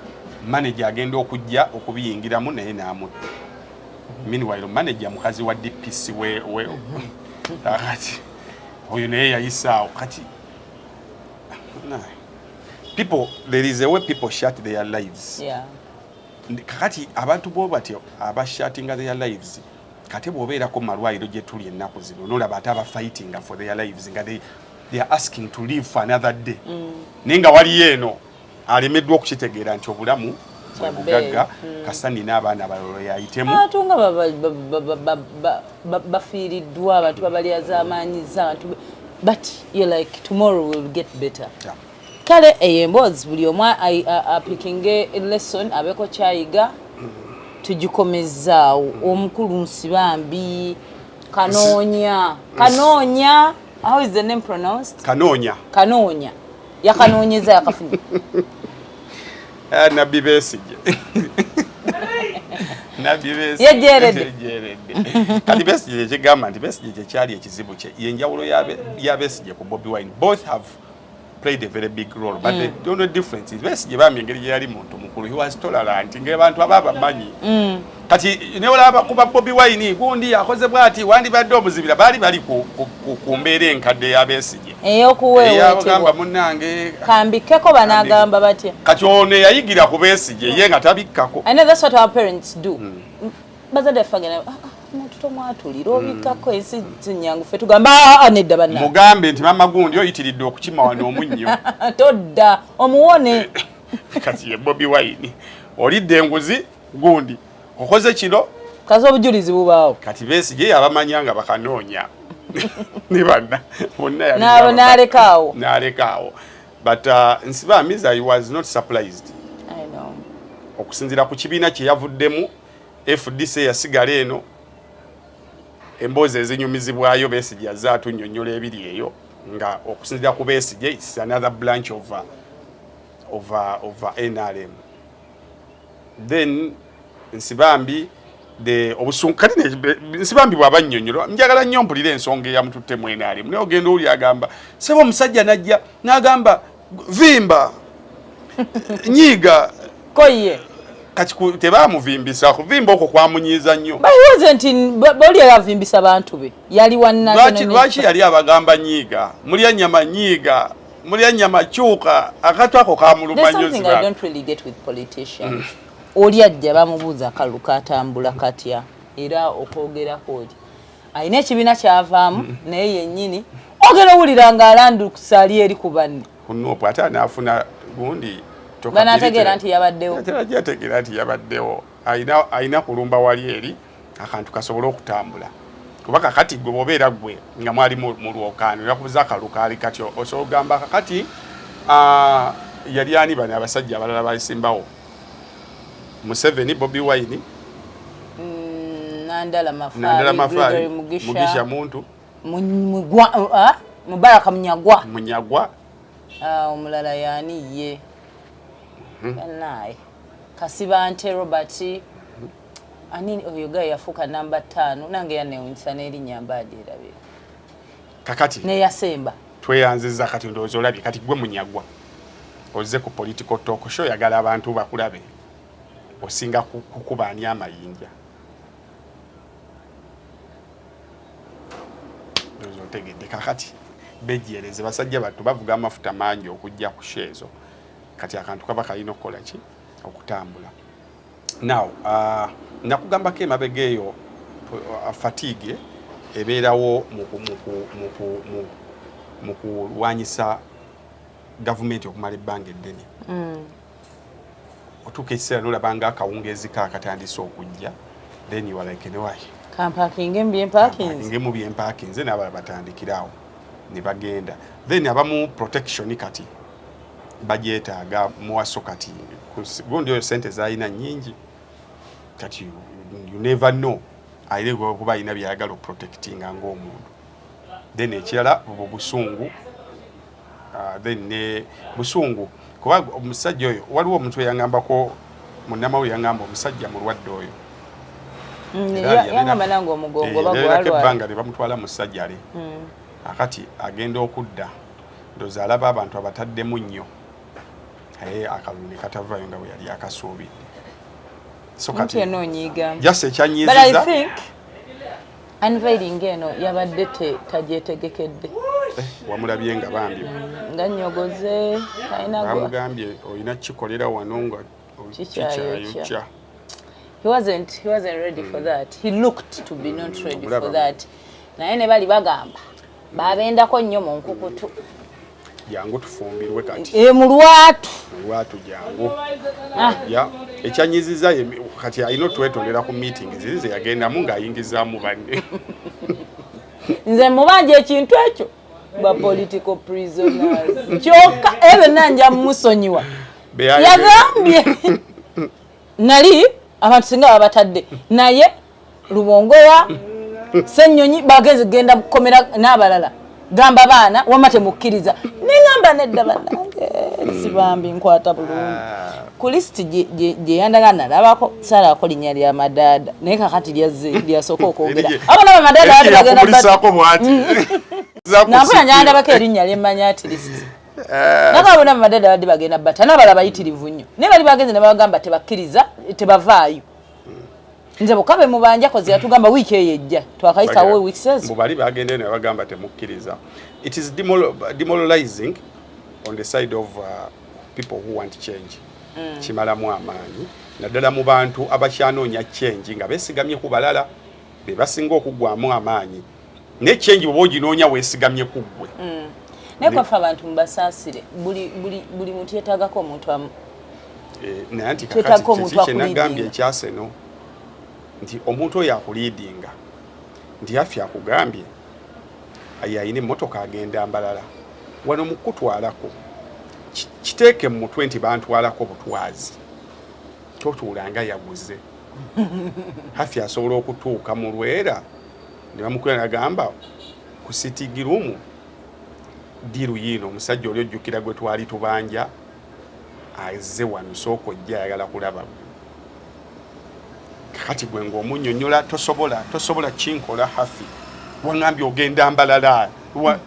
Speaker 3: Manager agenda okujja okubiyingiramu naye n'amutta. Meanwhile manager mukazi wa DPC we kati oyo naye yayisaawo. Kati people, there is a way people shut their lives. Kakati abantu bo batyo abashatinga their lives, kati bw'obeerako mu malwaliro gye tuli ennaku zino, nolaba ate abafightinga for their lives nga they are asking to live for another day, naye nga waliyo eno alemeddwa okukitegeera nti obulamu bwe bugagga, kasa nina abaana abalala yayitemu.
Speaker 2: Abantu nga bafiiriddwa, abantu babalyazaamaanyiza abantu, but you're like, tomorrow will get better. Kale eyo emboozi buli omu apikinge lesson, abeeko kyayiga, tugikomezaawo. Omukulu Nsibambi Kanoonya, Kanoonya, how is the name pronounced?
Speaker 3: Kanoonya.
Speaker 2: Kanoonya, yakanoonyeza, yakafunye.
Speaker 3: Ah, Nabbi Besigye, Nabbi Besigye.
Speaker 2: Yejeredde.
Speaker 3: Yejeredde. Kati Besigye kyekigamba nti Besigye kyekyali ekizibu kye, yenjawulo ya Besigye ku Bobi Wine, both have played a very big role, but the only difference is Besigye bambi engeri gye yali muntu mukulu, he was tolerant ng'abantu aba bamanyi. Kati newolaba kuba Bobi Wine gundi akoze bwati, wandibadde omuzibira, baali bali ku mbeera enkadde ya Besigye eyagamba
Speaker 2: ey'okuweeweetebwa.
Speaker 3: Munnange,
Speaker 2: kambikeko banaagamba batya.
Speaker 3: Kati ono eyayigira ku Besigye ye nga tabikkako.
Speaker 2: I know that's what our parents do. Bazadde baffe bagenda, "Ah, ah, omuntu tomwatulira, obikkako, ensi si nnyangu." Ffe tugamba, "Ah, ah, nedda bannange."
Speaker 3: Mugambe nti mama gundi oyitiridde okukima wano omunnyo.
Speaker 2: Todda omuwone.
Speaker 3: Kati ye Bobi Wine olidde enguzi, gundi okoze kino.
Speaker 2: Kazi obujulizi bubaawo.
Speaker 3: Kati Besigye yabamanya nga bakanoonya ne banna bonna yali
Speaker 2: N'alekaawo.
Speaker 3: N'alekaawo. But Nsibambi, I was not surprised
Speaker 2: I know.
Speaker 3: okusinziira ku kibiina kye yavuddemu, FDC, yasigala eno emboozi ezinyumizibwayo. Besigye azze atunnyonnyola ebiri eyo nga okusinziira ku Besigye, it's another branch of NRM. Then Nsibambi the obusungu kati Nsibambi bw'aba nnyonnyola, njagala nnyo mpulire ensonga eyamututte mu NRM, naye ogenda oli agamba sebo omusajja najja n'agamba vimba nyiiga.
Speaker 2: Koye.
Speaker 3: Kati tebamuvimbisa, kuvimba okwo kwamunyiiza nnyo.
Speaker 2: But he wasn't in boli yavimbisa bantu be, yali wa
Speaker 3: Lwaki yali abagamba nyiiga, mulya nyama nyiiga, mulya nyama kyuka, akatu ako kamuluma nnyo.
Speaker 2: Something I don't really get with politicians. Oli ajja bamubuuza akalulu katambula katya, era okwogerako oli Alina ekibiina kyavaamu, naye yennyini ogenda owulira ng'alandukusa ali eri ku banne.
Speaker 3: Ku NUP, ate anaafuna gundi.
Speaker 2: Banaategeera nti yabaddewo?
Speaker 3: Terajategeera nti yabaddewo. Alina kulumba wali eri akantu kasobole okutambula, kuba kakati gwe bwobeera gwe nga mwali mu lwokaano, yakubuza akalulu kaali kati osobola okugamba kakati yali ani? Bano abasajja abalala basimbawo, Museveni, Bobi Wine,
Speaker 2: Nandala.
Speaker 3: Nandala.
Speaker 2: Mafabi.
Speaker 3: Mafabi.
Speaker 2: Gregory Mugisha.
Speaker 3: Mugisha Muntu.
Speaker 2: Mubaraka Munyagwa.
Speaker 3: Munyagwa.
Speaker 2: Omulala yaani ye naye Kasibante Robert, ani oyo gaye yafuuka namba 5, nange yanewunyisa n'erinnya mbaagyerabira.
Speaker 3: Kakati
Speaker 2: neyasemba.
Speaker 3: Tweyanziza. Kati ndowooza olabye, kati gwe Munyagwa ozze ku Political Talk Show, oyagala abantu bakulabe, osinga kukuba ani amayinja? Ndowooza otegedde. Kakati bejjereze basajja battu, bavuga amafuta mangi okujja ku show ezo. Kati akantu kaba kalina okukola ki? Okutambula. Now nakugambako emabega eyo, fatigue ebeerawo mu kulwanyisa gavumenti okumala ebbanga eddene. Otuuka ekiseera nolaba nga akawungeezi ka akatandise okujja, then you are like, "Why?"
Speaker 2: Kampakinge mu byempakinze.
Speaker 3: Ngemu byempakinze, n'abalala batandikirawo ne bagenda. Then abamu protection kati bagyetaaga muwaso. Kati gundi oyo sente zalina nyingi, kati you never know, ayina kuba alina byayagala oprotectinga ng'omuntu. Then ekirala bwo busungu, then ne busungu, kuba omusajja oyo, waliwo omuntu eyangambako, munnamawulire yangamba omusajja mulwadde oyo. Era
Speaker 2: Yangamba nange omugongo
Speaker 3: yabeerako
Speaker 2: bagwalwala.
Speaker 3: Ebbanga ne bamutwala mu sajjale. Akati agenda okudda, ndowooza alaba abantu abataddemu nnyo, naye akalulu ne katavaayo nga bwe yali akasuubidde. So
Speaker 2: Nti
Speaker 3: kati
Speaker 2: eno onyiigamu.
Speaker 3: Just
Speaker 2: But I
Speaker 3: ekyanyiiziza
Speaker 2: think unveiling eno yabadde tagyetegekedde.
Speaker 3: Wamulabye nga bambi
Speaker 2: Nga nyogoze talina
Speaker 3: bamugambye olina kikolera wano nga
Speaker 2: Kikyayokya.
Speaker 3: kikyayokya.
Speaker 2: He wasn't ready for that. He looked to be not ready
Speaker 3: Omulaba.
Speaker 2: for that. Naye ne bali bagamba babendako nnyo mu nkukutu.
Speaker 3: Jangu tufumbirwe kati.
Speaker 2: E, mu lwatu.
Speaker 3: Lwatu, jangu. Ya ekyanyiziza kati alina otwetondera ku meeting ziri ze yagendamu ng'ayingizaamu banne.
Speaker 2: Nze mubanja ekintu ekyo ba political prisoners kyokka, ebyo nanja mumusonyiwa. Yagambye nali abantu singa babatadde naye Lubongoya, Ssenyonyi bagenze genda kukomera n'abalala, gamba baana wamma temukkiriza. Neŋamba nedda bannange, sibambi nkwata bulungi ku lisiti gye yandaga, nalabako salako linnya lya Madaada, naye kakati lyazze lyasooka okwogera abo naba Madaada bali bagenda
Speaker 3: Yakubulisaako bwati.
Speaker 2: Nampuna nyandabako erinnya lyemmanya at least nagabo naba Madaada badde bagenda bata n'abalala bayitirivu nnyo, naye bali bagenze ne babagamba tebakkiriza, tebavaayo. Nze bokka be mubanja kozi yatugamba wiiki eyo ejja twakayitawo weeks ezo.
Speaker 3: Mbu bali bagenda ne bagamba temukkiriza. It is demoralizing on the side of people who want change. Kimalamu amaanyi, naddala mu bantu abakyanoonya change nga beesigamye ku balala, be basinga okuggwamu amaanyi. Naye change bw'oba oginoonya weesigamye ku ggwe.
Speaker 2: Naye kwaffe abantu mubasaasire, buli muntu yeetaagako omuntu amu
Speaker 3: Naye nti
Speaker 2: Twetaaga
Speaker 3: kakati
Speaker 2: omuntu
Speaker 3: kiki kyenagambye
Speaker 2: akuleadinga.
Speaker 3: ekyaseno nti omuntu oyo akuleadinga, nti affe akugambye aye ayina emmotoka agenda mbalala wano mu kutwalako, kiteeke mu mutwe nti bantwalako butwazi, totuulanga yaguze. Hafi asobola okutuuka mu Lwera ne bamukwera nagamba ku sitting room, deal yiino, omusajja oli ojjukira gwe twali tubanja azze wano, sooka ojja, ayagala kulaba gwe. Kakati gwe ng'omunnyonnyola tosobola kinkola. Hafi waŋŋambye ogenda mbalala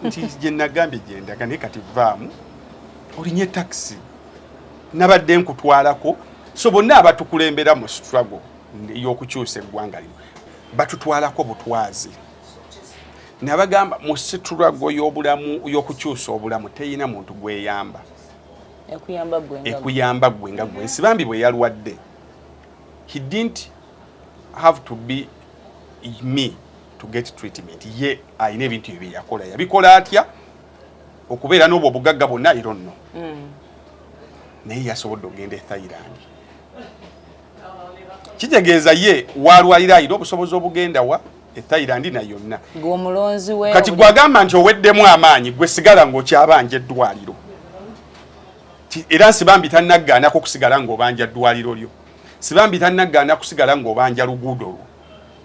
Speaker 3: nti gye nagambye gye ndaga, naye kati vaamu olinye takisi, nabadde nkutwalako. So bonna abatukulembera mu struggle y'okukyusa eggwanga lino batutwalako butwazi. Nabagamba mu struggle y'obulamu, y'okukyusa obulamu, teyina muntu gweyamba.
Speaker 2: Ekuyamba gwe nga gwe.
Speaker 3: Ekuyamba gwe nga gwe. Nsibambi bwe yalwadde, he didn't have to be me. To get treatment. Ye ayina ebintu ebyo yakola, yabikola atya okubeera n'obwo obugagga bwonna? I don't know. Naye yasobodde okugenda e Thailand. Kitegeeza ye walwalira ayina obusobozi obugenda wa e Thailand na yonna.
Speaker 2: Gwe omulonzi we.
Speaker 3: Kati gwagamba nti oweddemu amaanyi, gwe sigala ng'okyabanja eddwaliro. Era Nsibambi tannaggaanako okusigala ng'obanja ddwaliro lyo. Nsibambi tannaggaana kusigala ng'obanja luguudo lwo.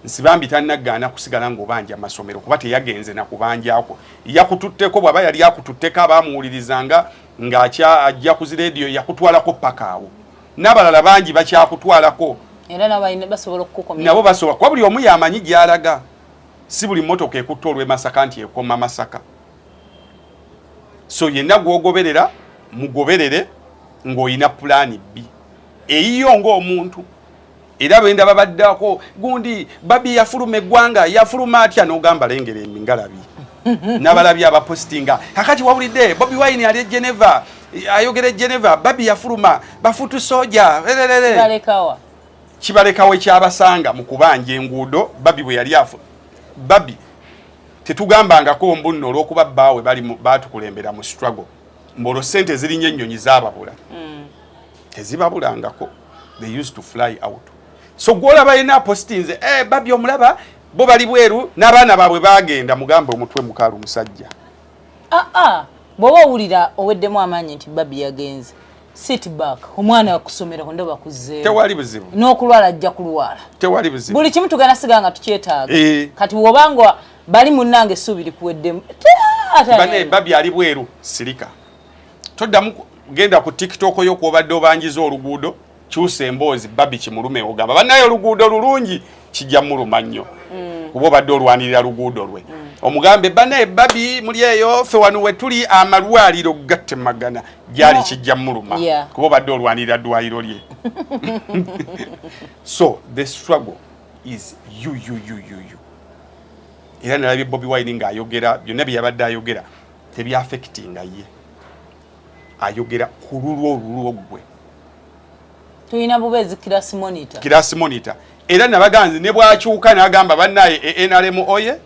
Speaker 3: Nsibambi tannaggaana kusigala ng'obanja masomero, kuba teyagenze nakubanjako. Yakututteko, bw'aba yali akututteko, abamuwulirizanga ng'akya ajja ku zirediyo, yakutwalako paka awo. N'abalala bangi bakyakutwalako.
Speaker 2: Era nabo basobola okukukomya.
Speaker 3: Nabo basobola, kuba buli omu yamanyi gy'alaga. Si buli mmotoka ekutta olw'e Masaka nti ekoma Masaka. So yenna gw'ogoberera, mugoberere ng'olina pulaani bbi eyiyo ng'omuntu. Era benda babaddako gundi Babi yafuluma eggwanga, yafuluma atya? N'ogamba lengera emingalabi n'abalabi abapositinga kakati wawulidde Bobi Wine ali e Geneva, ayogera e Geneva, Babi yafuluma, bafutu soja.
Speaker 2: Balekawa?
Speaker 3: Kibalekawo ekyabasanga mu kubanja enguudo. Babi bwe yali afu, Babi tetugambangako mbu nno olw'okuba bbaawe bali baatukulembera mu struggle, mbu olwo ssente zirinnya ennyonyi zaababula. Tezibabulangako. They used to fly out. So gwolaba yina apostinze, eh, Babi omulaba bo bali bweru n'abaana baabwe bagenda, mugambe omutwe mukalu musajja.
Speaker 2: Aa ah, ah, bw'oba owulira oweddemu amaanyi nti Babi yagenze, sit back. Omwana akusomera ndo bakuzeewo.
Speaker 3: Tewali buzibu.
Speaker 2: N'okulwala ajja kulwala.
Speaker 3: Tewali buzibu.
Speaker 2: Buli kimu tugenda sigala nga tukyetaaga. Kati bw'obanga bali munnange essuubi likuweddemu.
Speaker 3: Bane Babi ali bweru, sirika, toddamu genda ku TikTok yo kwobadde obanjiza oluguudo. Kyusa emboozi, Babi kimulume. Ogamba bannaye oluguudo lulungi, kijja muluma nnyo kuba obadde olwanirira luguudo lwe. Omugambe bannaye Babi muli eyo, ffe wano we tuli amalwaliro gatemagana gyali, kijja muluma kuba obadde olwanirira ddwaliro lye. So the struggle is you, you, you, you, you. Era nalabye Bobi Wine ng'ayogera, byonna bye yabadde ayogera tebyaffectinga ye. Ayogera ku lulwo, olulwo ggwe.
Speaker 2: Tulina bubeezi class monitor.
Speaker 3: Class monitor. Era nabaganzi ne bwakyuka n'agamba bannaye e NRM oye,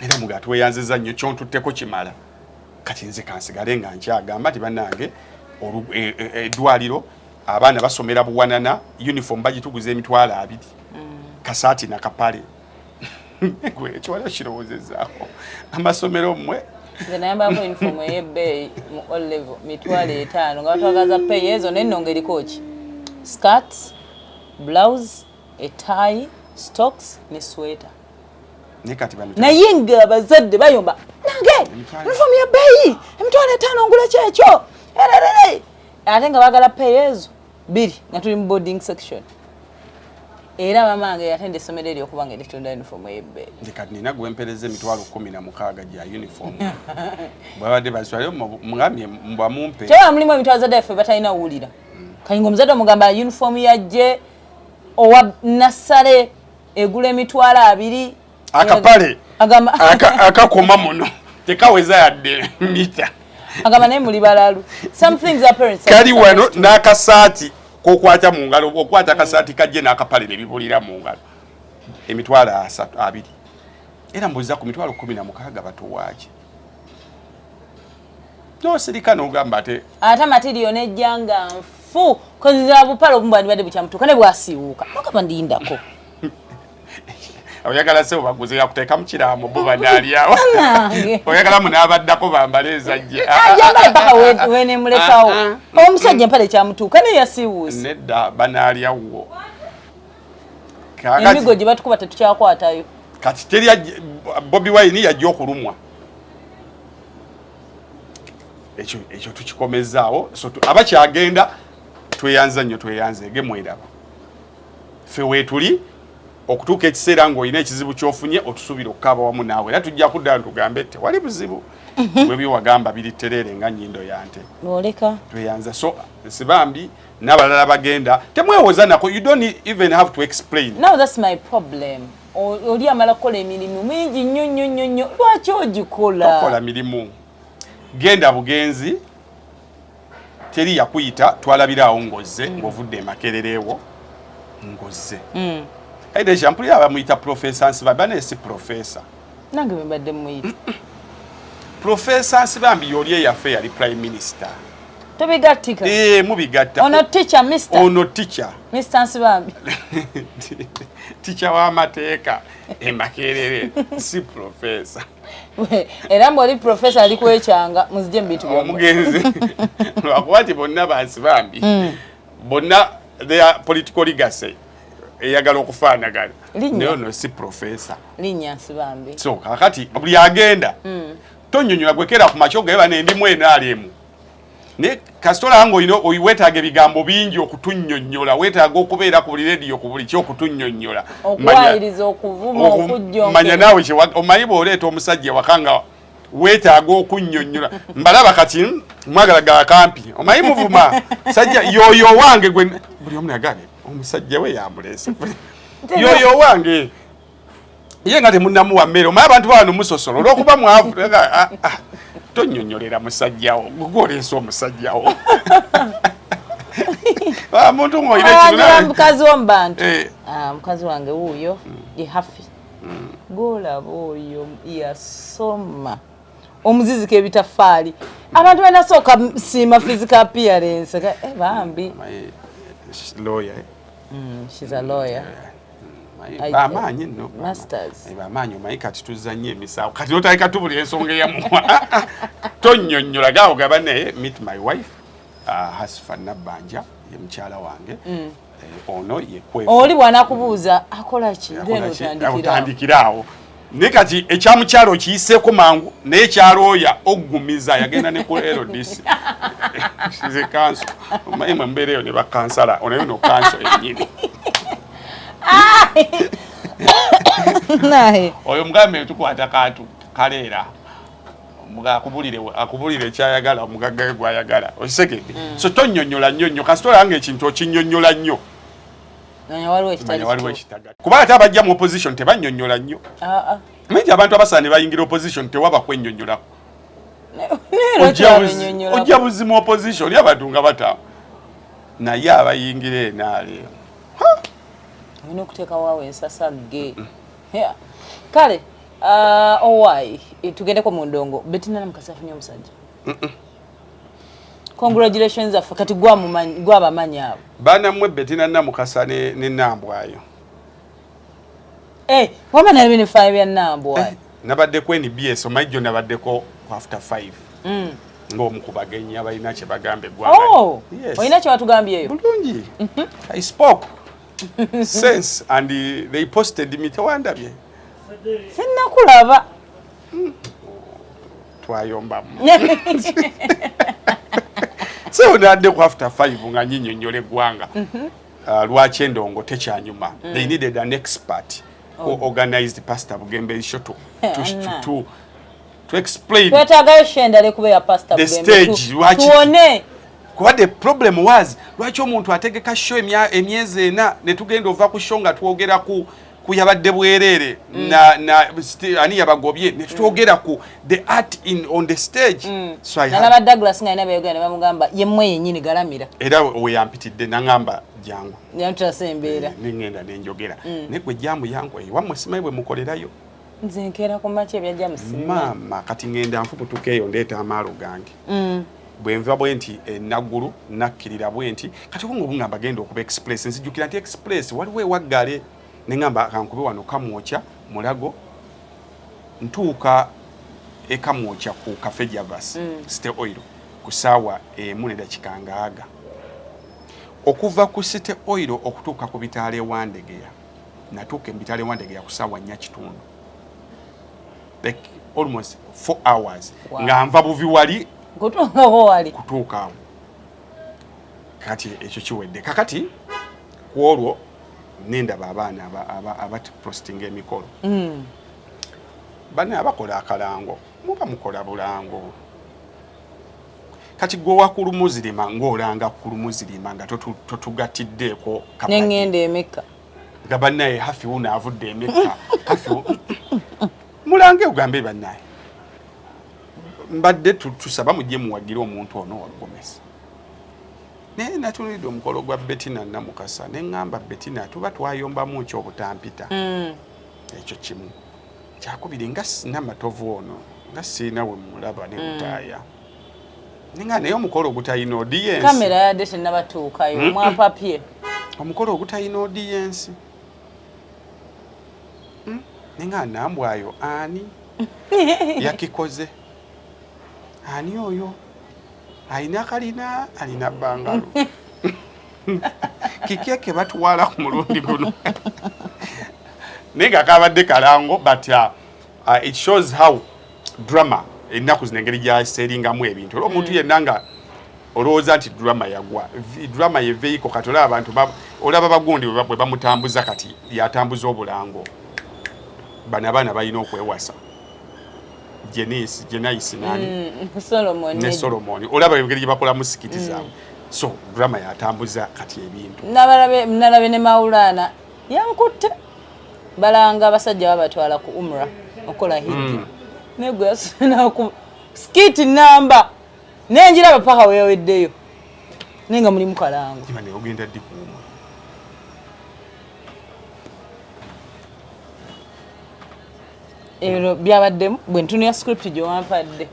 Speaker 3: era muga tweyanziza nnyo, kyontutteko kimala. Kati nze kansigale nga nkyagamba nti bannange eddwaliro abaana basomera buwanana, uniform bagituguza 20,000, kasaati nakapale. Gwe ekyo wali okirowoozezaako? Amasomero mmwe.
Speaker 2: Nze nayambalako uniform ey'ebbeeyi mu O level, 50,000, nga batwagaza peyi ezo nenno ng'eriko ki? Skirt, blouse, etaayi, stocks ne sweater.
Speaker 3: Naye kati bano
Speaker 2: naye nga abazadde bayomba nange uniform ya bbeeyi 50,000 ngula kyekyo ererere, ate nga baagala peyi ezo bbiri nga tuli mu boarding section. Era mamange yatenda essomero eryo okuba nga eritunda uniform ey'ebbeeyi.
Speaker 3: Nze kati nina gwempereza 16,000 gya uniform. Bwabadde bazitwale, mugambye mbwamumpe.
Speaker 2: Kyewala mulimu ebintu abazadde baffe batalina wuwulira. Kayinga omuzadde omugamba uniform yajje owa nassale egula 20,000.
Speaker 3: Akapale
Speaker 2: agamba
Speaker 3: akakoma muno tekaweza yadde mita.
Speaker 2: Agamba naye muli balalu. Some things our parents are
Speaker 3: kali wano
Speaker 2: supposed to.
Speaker 3: N'akasaati kokwata mu ngalo, okwata akasaati kajje n'akapale ne bibulira mu ngalo, 30,000, 20. Era mbuuza ku 16,000 batuwaaki? Nosirika n'ogamba ate
Speaker 2: ate material nejja nga nfu koziza bupale obumu bwandibadde bukyamutuuka ne bwasiiwuuka, ogamba ndindako.
Speaker 3: Oyagala sebo baguze yakuteeka mu kiraamo, bo banaalyawo.
Speaker 2: Nange.
Speaker 3: Oyagala munaabaddako bambale ezajje.
Speaker 2: Ajambale paka wenemulekawo. Omusajja empale ekyamutuuka naye yasiiwuuse.
Speaker 3: Nedda, banaalyawo.
Speaker 2: Emigo gye batukuba tetukyakwatayo.
Speaker 3: Kati teri Bobi Wine yajja okulumwa. Ekyo tukikomezaawo. So abakyagenda tweyanza nnyo, tweyanzeege, mweraba ffe weetuli okutuuka ekiseera ng'olina ekizibu ky'ofunye otusuubira okukaaba wamu naawe, era tujja kudda ntugambe tewali buzibu, bwe byewagamba biri tereere nga nnyindo ya nte.
Speaker 2: Oleka.
Speaker 3: Tweyanza. So Nsibambi n'abalala bagenda, temwewoza nako. You don't even have to explain.
Speaker 2: Now that's my problem. Oli amala kukola emirimu mingi nnyo nnyo nnyo nnyo, lwaki ogikola?
Speaker 3: Tokola mirimu, genda bugenzi, teri yakuyita. Twalabiraawo ng'ozze, ng'ovudde emakerereewo ng'ozze. Kale mpulira bamuyita Profesa Nsibambi, banaye si profesa.
Speaker 2: Nange bembadde muyita.
Speaker 3: Profesa Nsibambi yoli eyaffe yali prime minister.
Speaker 2: Tubigattika.
Speaker 3: Eh, mubigatta.
Speaker 2: Ono teacher, Mr.
Speaker 3: Ono teacher.
Speaker 2: Mr. Nsibambi.
Speaker 3: Teacher w'amateeka e Makerere, si profesa.
Speaker 2: Era mbwali profesa ali kwekyanga, muzije mu bintu byammwe.
Speaker 3: Omugenzi lwakuba nti bonna bansibambi, bonna their political legacy eyagala okufaanagana.
Speaker 2: Linnya.
Speaker 3: Naye ono si profesa.
Speaker 2: Linnya Nsibambi.
Speaker 3: So kakati buli agenda tonyonyola gwekera ku makyo gaye bane ndimu enaalemu, naye kasita olaba nga olina weetaaga ebigambo bingi okutunnyonnyola, weetaaga okubeera ku buli rediyo, ku buli ki, okutunnyonnyola.
Speaker 2: Okuwayiriza, okuvuma, okujjonkera.
Speaker 3: Manya naawe omanyi bw'oleeta omusajja ewaka nga weetaaga okunnyonnyola, mbalaba kati mwagala gakampi, omanyi muvuma sajja yoyo owange gwe buli omu nagane omusajja we yamuleese yoyo owange ye nga temunnamuwa mmere. Omanyi abantu bawano musosola olw'okuba mwavu. Ah, ah, tonnyonnyolera musajjawo gwoleese omusajjawo. Ah, muntu ng'olina ekintu
Speaker 2: Wangira mukazi wo mu bantu.
Speaker 3: Eh.
Speaker 2: Ah, mukazi wange wuuyo ye Hafi gwolaba oyo, yasoma omuziziko ebitafaali. Abantu banasooka siima physical appearance. Eh, bambi.
Speaker 3: Omanyi, lawyer, eh?
Speaker 2: She's a lawyer.
Speaker 3: Bamaanyi nno.
Speaker 2: Masters.
Speaker 3: Bamaanyi. Omanyi kati tuzza nnyo emisango, kati notandika tubulira ensonga eyamuwa, tonnyonnyola gaawo gaba naye. Meet my wife, Hasfa Nabbanja, ye mukyala wange. Ono ye Kwefu.
Speaker 2: Oli bw'anakubuuza akola ki, then otandikira.
Speaker 3: Otandikira awo. Naye kati ekyamukyalo okiyiseeko mangu, naye ekyalooya oggumiza yagenda ne ku LDC ze kanso. Omanyi mwe mbeera eyo ne bakansala, onayo no kanso ennyini.
Speaker 2: Naye
Speaker 3: oyo mugambe tukwata kantu kaleera akubulire ekyayagala, omugagga we gwayagala, okitegedde? So tonnyonnyola nnyo nnyo. Kasita olanga ekintu okinnyonnyola nnyo,
Speaker 2: manya waliwo ekitali
Speaker 3: manya waliwo
Speaker 2: kituufu.
Speaker 3: Ekitaga kuba ate abajja mu opposition tebannyonnyola nnyo.
Speaker 2: Ah, ah.
Speaker 3: Mingi abantu abasaana ne bayingira opposition tewaba kwennyonnyolako.
Speaker 2: Leero kyabennyonnyola.
Speaker 3: Ojja buzi mu opposition oli abantu nga batamu, naye abayingira enaale
Speaker 2: Olina okuteekawo awo ensasagge. Yeah. Kale owai tugendeko mu ndongo. Betina Namukasa afunye omusajja. Congratulations zaffe. Kati gwabamanyi abo.
Speaker 3: Baana mmwe, Betina Namukasa ne Nambwayo.
Speaker 2: Eh, wama naye binifaayo bya Nambwayo.
Speaker 3: Nabadde ku NBS, omanyi jjo nabaddeko ku After 5 ng'omu ku bagenyi abalina kye bagamba eggwanga.
Speaker 2: Oh,
Speaker 3: Yes.
Speaker 2: olina kye watugambyeyo?
Speaker 3: Bulungi. I spoke sense and they posted me. Tewandabye?
Speaker 2: Sinnakulaba.
Speaker 3: Twayombamu. So nadde ku After 5 nga nyinyonnyola eggwanga lwaki endongo tekyanyuma. They needed an expert who organized Pastor Bugembe show to explain.
Speaker 2: Twetaagayo show endala ekuba ya Pastor
Speaker 3: The
Speaker 2: Bugembe.
Speaker 3: stage,
Speaker 2: Tuwone.
Speaker 3: Kuba the problem was lwaki omuntu ategeka show emyezi 4 ne tugenda ova ku show nga twogera ku yabadde bwereere na ani yabagobye, ne tutwogera ku the art in on the stage. So I had,
Speaker 2: Nalaba Douglas nga alina byayogera ne bamugamba yemmwe yennyini galamira.
Speaker 3: Era we yampitidde naŋŋamba jangu.
Speaker 2: Yantulasa embeera.
Speaker 3: Neŋŋenda nenjogera, naye gwe jaamu yangu ewammwe simanyi bwe mukolerayo.
Speaker 2: Nze nkeera ku makya, ebyajja musimanyi.
Speaker 3: Maama, kati ŋŋenda nfubutuka eyo, ndeeta amaalo gange. Bwe nva bwe nti enaggulu nakkirira bwe nti, kati obunga obungamba genda okuba express, nzijukira nti express waliwo ewaggale, neŋŋamba kankube wano Kamwokya Mulago. Ntuuka ekamwokya ku Cafe Javas, City Oil, ku saawa 1:06. Okuva ku City Oil okutuuka ku bitaala ewandegeya, natuuka ebitaala ewandegeya ku saawa 4:15, like almost 4 hours. Nga nva buvi wali
Speaker 2: Kutuukako wali.
Speaker 3: Kutuuka awo. Kati ekyo kiwedde. Kakati ku olwo nendaba abaana abapostinga emikolo. Bane abakola akalango, muba mukola bulango. Kati gwe wakulumuzirima ng'olanga kulumuzirima nga totugatiddeeko kabadi.
Speaker 2: Neŋŋenda emekka.
Speaker 3: Nga bannaye Hafi wuno avudde emekka. Hafi mulange ogambe bannaye mbadde tusaba mujje muwagire omuntu ono wa gomesi. Naye natunulidde omukolo gwa Bettina Namukasa ne ŋŋamba, Bettina, tuba twayombamu nki obutampita? Ekyo kimu. Kyakubiri, nga Namatovu ono nga siina we mulaba ne Butaaya, nenga naye omukolo ogutalina audience.
Speaker 2: Kamera yadde tennabatuukayo, mwapapye.
Speaker 3: Omukolo ogutalina audience. Nenga Nambwayo ani yakikoze? Ani oyo alina kalina, alina bungalow? Kiki eke batwala ku mulundi guno? Naye nga kabadde kalango, but it shows how drama ennaku zino engeri gyaseringamu ebintu. Olwo omuntu yenna nga olowooza nti drama yagwa, drama ye vehicle. Kati olaba abantu olaba bagundi bwe bamutambuza, kati yatambuza obulango. Bano abaana balina okwewasa, Jenice, Jenayisi nani?
Speaker 2: Solomon.
Speaker 3: Ne Solomon. Olaba engeri gye bakolamu skit zaabwe. So drama yatambuza kati ebintu.
Speaker 2: Nalabe ne Maulana yankutte balanga abasajja babatwala ku umra okukola hijja, naye gwe yasinaku skit namba nenjiraba paka weyaweddeyo, naye nga mulimu kalango.
Speaker 3: Kiba ne ogenda ddi kuwuma?
Speaker 2: Ebyo byabaddemu bwe ntunulira script gye wampadde.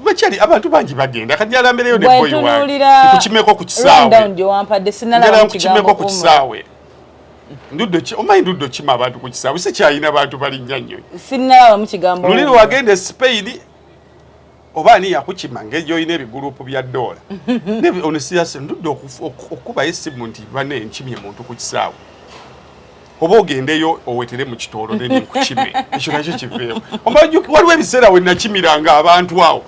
Speaker 3: Bakyali abantu bangi bagenda kati alambereyo ne boy wange.
Speaker 2: Bwentunuulira
Speaker 3: Nkukimeko ku kisaawe.
Speaker 2: Rundown gye wampadde,
Speaker 3: Njagala
Speaker 2: sinalaba
Speaker 3: nkukimeko ku
Speaker 2: kigambo umra.
Speaker 3: kisaawe. Ndudde ki omanyi, ndudde okima abantu ku kisaawe, si kyalina bantu balinnya nnyonyi.
Speaker 2: Sinalabamu kigambo
Speaker 3: Luli
Speaker 2: umra.
Speaker 3: lwagenda e Spain, oba ani yakukima ngeri gyolina ebigurupu bya dola? Ono siyase ndudde okukubayo essimu nti bane nkimye muntu ku kisaawe, oba ogendeyo owetere mu kitoolo neni nkukime, ekyo nakyo kiveewo. Omanyi waliwo ebiseera we nakimiranga abantu awo,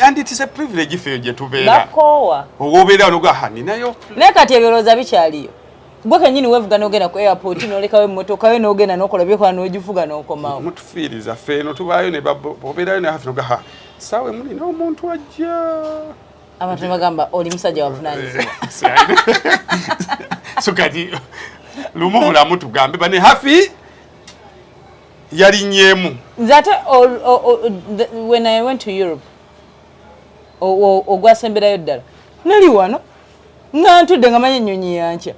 Speaker 3: and it is a privilege feyo gye tubeera.
Speaker 2: Bakoowa.
Speaker 3: Owobeera noga ha ninayo.
Speaker 2: Naye kati ebirowooza bikyaliyo. Gwe kenyini wevuga n'ogenda ku airport, n'olekawo emmotoka yo, n'ogenda n'okola byokola, n'ogivuga n'okomawo.
Speaker 3: Mutufiiriza ffe eno tubaayo ne obeerayo ne hafi noga ha saawe mulina omuntu ajja.
Speaker 2: Abantu ne bagamba oli musajja wavunaanyizibwa.
Speaker 3: So kati lumu bulamu tugambe bane hafi yalinyeemu.
Speaker 2: Nze ate when I went to Europe, ogwasemberayo ddala, nali wano nga ntudde nga manyi ennyonyi yankya,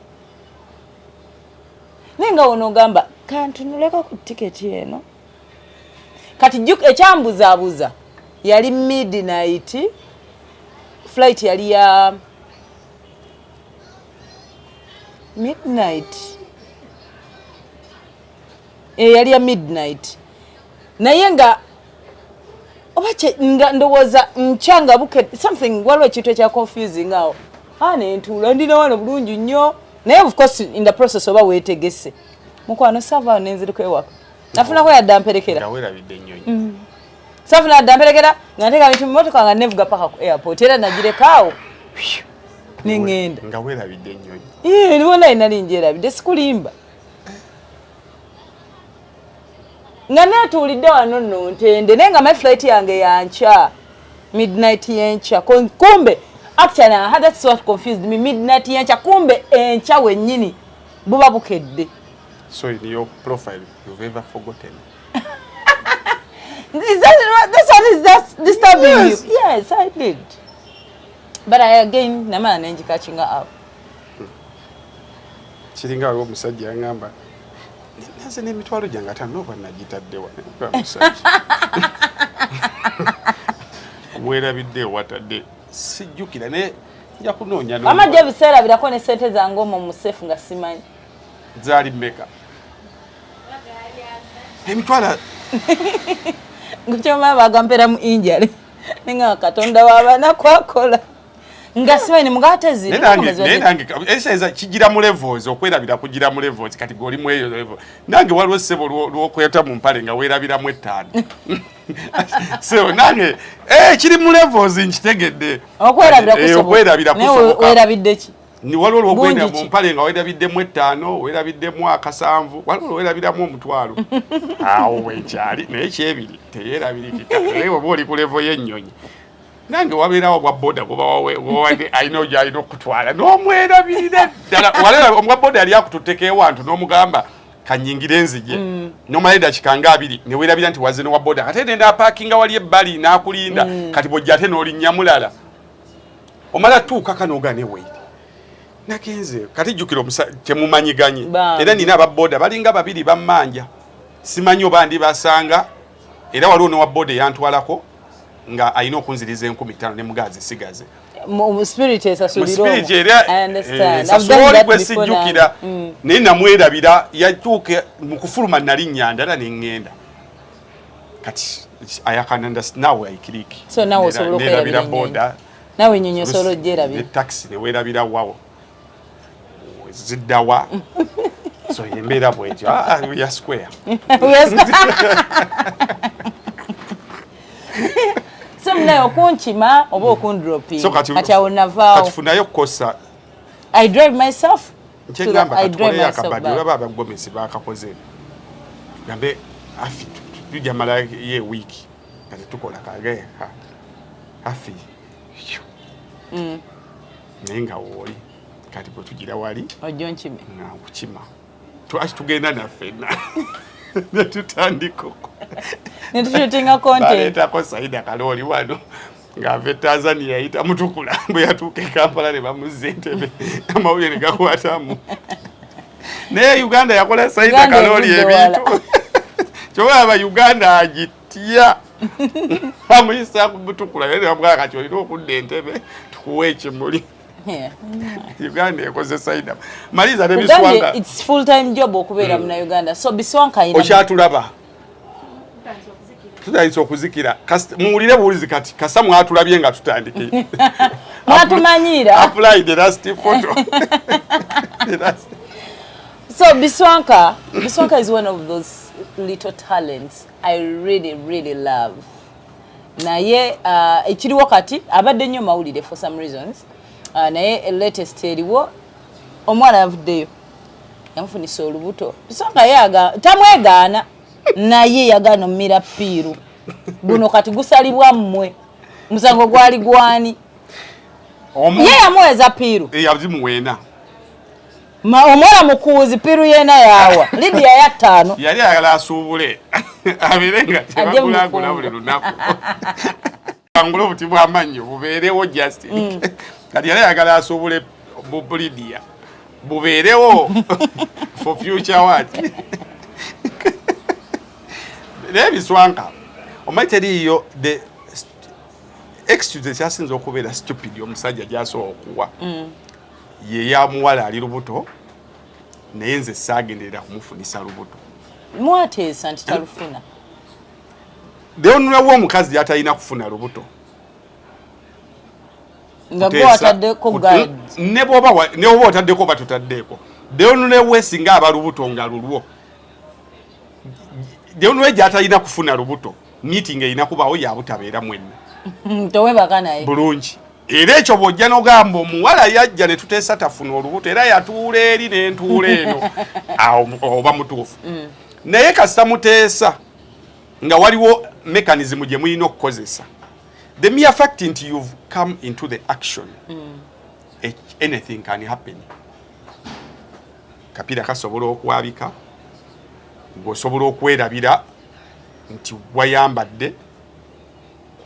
Speaker 2: naye nga wono ogamba kantunuleko ku tiketi eno. Kati ekyambuzaabuza yali midnight flight, yali ya midnight. Yali ya midnight, naye nga oba nga ndowooza nkya nga buke something, waliwo ekintu ekya confusing awo. Nentuula ndina wano bulungi nnyo, naye of course in the process oba weetegese, mukwano. Saavaawo nenziriko ewaka, nafunako yadde amperekera.
Speaker 3: Nga weerabidde ennyonyi.
Speaker 2: Saafuna yadde amperekera, nga nteeka bintu mu motoka nga nevuga paka ku airport, era nagirekaawo neŋŋenda.
Speaker 3: Nga weerabidde ennyonyi.
Speaker 2: Niwona nali ngyerabidde, sikulimba, nga neetuulidde wano nno ntende, naye nga my flight yange yankya, midnight yenkya. Kumbe actually, aha, that's what confused me, midnight yenkya, kumbe enkya wennyini buba bukedde.
Speaker 3: So in your profile you've ever forgotten?
Speaker 2: Is that, that's what is that disturbing
Speaker 3: Yes.
Speaker 2: you? Yes, I did. But I again namala nenjicatchinga up.
Speaker 3: Kiringa waliwo omusajja yaŋŋamba, naze n'emitwalo gyange ataano noba nagitaddewa. Musajja, weerabidde watadde? Sijjukira, naye nja kunoonya.
Speaker 2: Amajja ebiseera birako ne sente zange omwo mu safe nga simanyi.
Speaker 3: Zaali mmeka emitwalo?
Speaker 2: Ngukyoma bagampera mu injale, nenga Katonda wabana kwakola nga simanyi mugate ziri.
Speaker 3: Naye nange eseza kigira mu levels, okwerabira kugira mu levels. Kati goli mu eyo level, nange waliwo ssebo lwokweta mu mpale nga weerabiramu 5. So nange kiri mu levels, nkitegedde.
Speaker 2: Okwerabira kusoboka.
Speaker 3: Okwerabira
Speaker 2: Naye
Speaker 3: kusoboka.
Speaker 2: Weerabidde ki?
Speaker 3: Ni waliwo lwogenda
Speaker 2: Bungi
Speaker 3: mu
Speaker 2: ki?
Speaker 3: mpale nga weerabiddemu 5, weerabiddemu akasanvu, waliwo lwewerabiramu 10,000 awo wekyali, naye kyebiri teyeerabirikika. Naye oba oli ku level y'ennyonyi, nange wabeerawo bwa boda bubawadde alina gyalina okutwala n'omwerabirira ddala. Walera omwa boda yali akututteko ewantu n'omugamba kanyingire nzije, nomala edakika nga 20 neweerabira nti waze nowa boda, ate nenda apaakinga wali ebbali n'akulinda. Kati bwojja ate n'olinnya mulala. Omala tuuka kanoga ne wait, nagenze kati jjukira temumanyiganye. Era nina ababoda balinga babiri bammanja, simanyi oba ndi basanga. Era waliwo nowa boda eyantwalako nga alina okunziriza 5000 ne mugazi sigaze.
Speaker 2: Mu spirit esasulira.
Speaker 3: Mu spirit era esasula gwe sijjukira, naye namwerabira. Yatuuka mu kufuluma nali nnyandala ne ŋŋenda. Kati I can understand now, I click.
Speaker 2: So nawe osobola okwerabira
Speaker 3: boda.
Speaker 2: Nawe ennyonyi osobola ogyerabira.
Speaker 3: Taxi neweerabira wawo ziddawa. So embeera bwetyo. Ah, we are square.
Speaker 2: So munaye okunkima oba okundroping, kati awo navaawo.
Speaker 3: Kati funayo kukosa.
Speaker 2: I drive myself.
Speaker 3: Nkyegamba katukoleyo akabadi. Olaba abagomesi bakakoze, gambe afi tujja mala ye wiiki nga tetukola kage afi, naye nga wooli kati bwe tugira wali.
Speaker 2: Ojja onkime.
Speaker 3: Nga nkukima. Twaki tugenda naffenna netutandika.
Speaker 2: Netushootinga content.
Speaker 3: Baleetako Saida Kalooli wano ng'ava e Tanzania, yayita Mutukula. Bwe yatuuka e Kampala ne bamuzza entebe, amawulire ne gakwatamu. Naye Uganda yakola Saida Kalooli ebintu kyobalaba. Uganda agitya, amuyisa ku Mutukula, naye nebamugamba kati olina okudda entebe tukuwa ekimuli. Uganda ekoze Saida maliza ne Biswanka.
Speaker 2: It's full time job okubeera muna Uganda. So Biswanka
Speaker 3: ina okyatulaba tutandise okuzikira. Muwulire buwulizi kati kasa mwatulabye nga tutandike.
Speaker 2: Mwatumanyira.
Speaker 3: Apply the last photo. The last.
Speaker 2: So Biswanka, Biswanka is one of those little talents I really really love. Naye ekiriwo kati abadde nnyo mawulire for some reasons. Naye latest eriwo, omwana yavuddeyo yamufunisa olubuto. Biswanka ye tamwegaana, naye yagaana omumira pill. Guno kati gusalibwa mmwe, musango gwali gwani? Ye yamuweza pill.
Speaker 3: Yazimuweena.
Speaker 2: Omuwala mukuuzi, pill yena yawa Lidia yattaano.
Speaker 3: Yali ayagala asuubule abeere nga tebagulagula buli lunaku, angule obuti bw'amannyo bubeerewo just. Kati yali ayagala asuubule bu Lidia bubeerewo for future. What naye Biswanka omanyi teriiyo the excuse ekyasinza okubeera stupid omusajja gyasobola okuwa, ye ya muwala ali lubuto naye nze saagenderera kumufunisa lubuto.
Speaker 2: Mwateesa nti talufuna.
Speaker 3: Leonulawo omukazi yatalina kufuna lubuto.
Speaker 2: Nga gwe wataddeko guard.
Speaker 3: Ne bwoba otaddeko oba totaddeeko, leonulewe singa aba lubuto nga lulwo, leonuwe gyatalina kufuna lubuto, meeting erina kubaawo yabutabeera mwenna.
Speaker 2: Towebaka naye.
Speaker 3: Bulungi. Era ekyo bw'ojja n'ogamba omuwala yajja ne tuteesa tafuna olubuto, era yatuula eri n'entuula eno, awo oba mutuufu. Naye kasita muteesa nga waliwo mechanism gye mulina okukozesa, the mere fact nti you've come into the action, anything can happen. Kapiira kasobola okwabika, ng'osobola okwerabira nti wayambadde,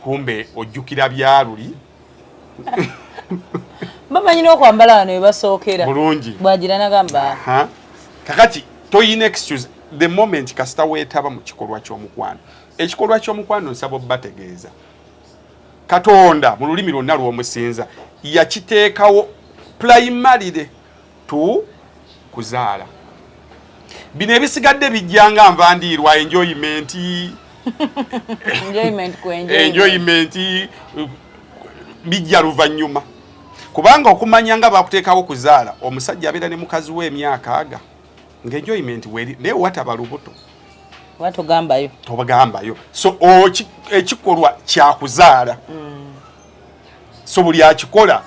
Speaker 3: kumbe ojjukira byaluli.
Speaker 2: Bamanyi n'okwambala wano webasookera.
Speaker 3: Bulungi.
Speaker 2: Bwagira nagamba.
Speaker 3: Aha. Kakati toyina excuse the moment kasita weetaba mu kikolwa ky'omukwano. Ekikolwa ky'omukwano, nsaba obbategeeza, Katonda mu lulimi lwonna lw'omusinza yakiteekawo primarily to kuzaala. Bino ebisigadde bijja nga nva ndiirwa, enjoyment.
Speaker 2: Enjoyment ku enjoyment.
Speaker 3: Enjoyment bijja luvannyuma, kubanga okumanya nga bakuteekawo kuzaala, omusajja abeera ne mukazi we emyaka aga nga enjoyment weri, naye wataba lubuto.
Speaker 2: Watogambayo.
Speaker 3: Tobagambayo. So ekikolwa kyakuzaala. So buli akikola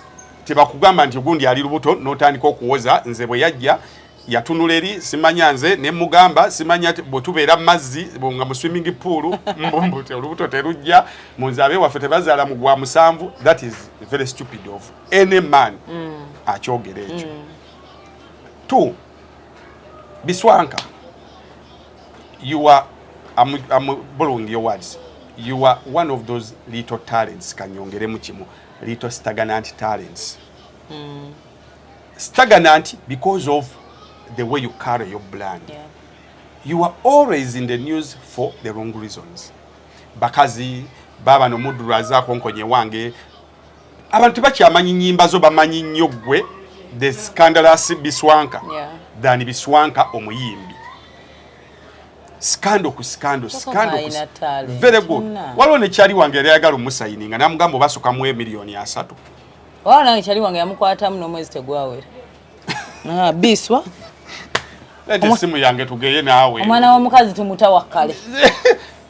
Speaker 3: tebakugamba nti gundi ali lubuto n'otandika okuwoza nze bwe yajja yatunula eri simanya nze ne mugamba simanya bwe tubeera mu mazzi nga mu swimming pool mbumbu olubuto terujja munze abewaffe tebazaala mu gwa 7. That is very stupid of any man akyogera ekyo. Two, Biswanka, you are I'm borrowing your words. You are one of those little talents. Kanyongeremu kimu, little stagnant talents. Stagnant because of the way you carry your brand. You are always in the news for the wrong reasons. Bakazi baba nomuddu akonkonye wange, abantu tebakyamanyi nyimba zo, bamanyi nnyo ggwe the scandalous Biswanka than Biswanka omuyimbi. Scandal ku scandal, scandal ku
Speaker 2: alina talent.
Speaker 3: Very good.
Speaker 2: Na.
Speaker 3: Waliwo nekyali wange yali ayagala omusayininga, namugamba obasukamu emiliyoni 30.
Speaker 2: Wala nange kyali wange yamukwatamu n'omwezi tegwawera. Ah, Biswa.
Speaker 3: Leeta essimu yange tugeye naawe.
Speaker 2: Omwana w'omukazi tumutawakkale.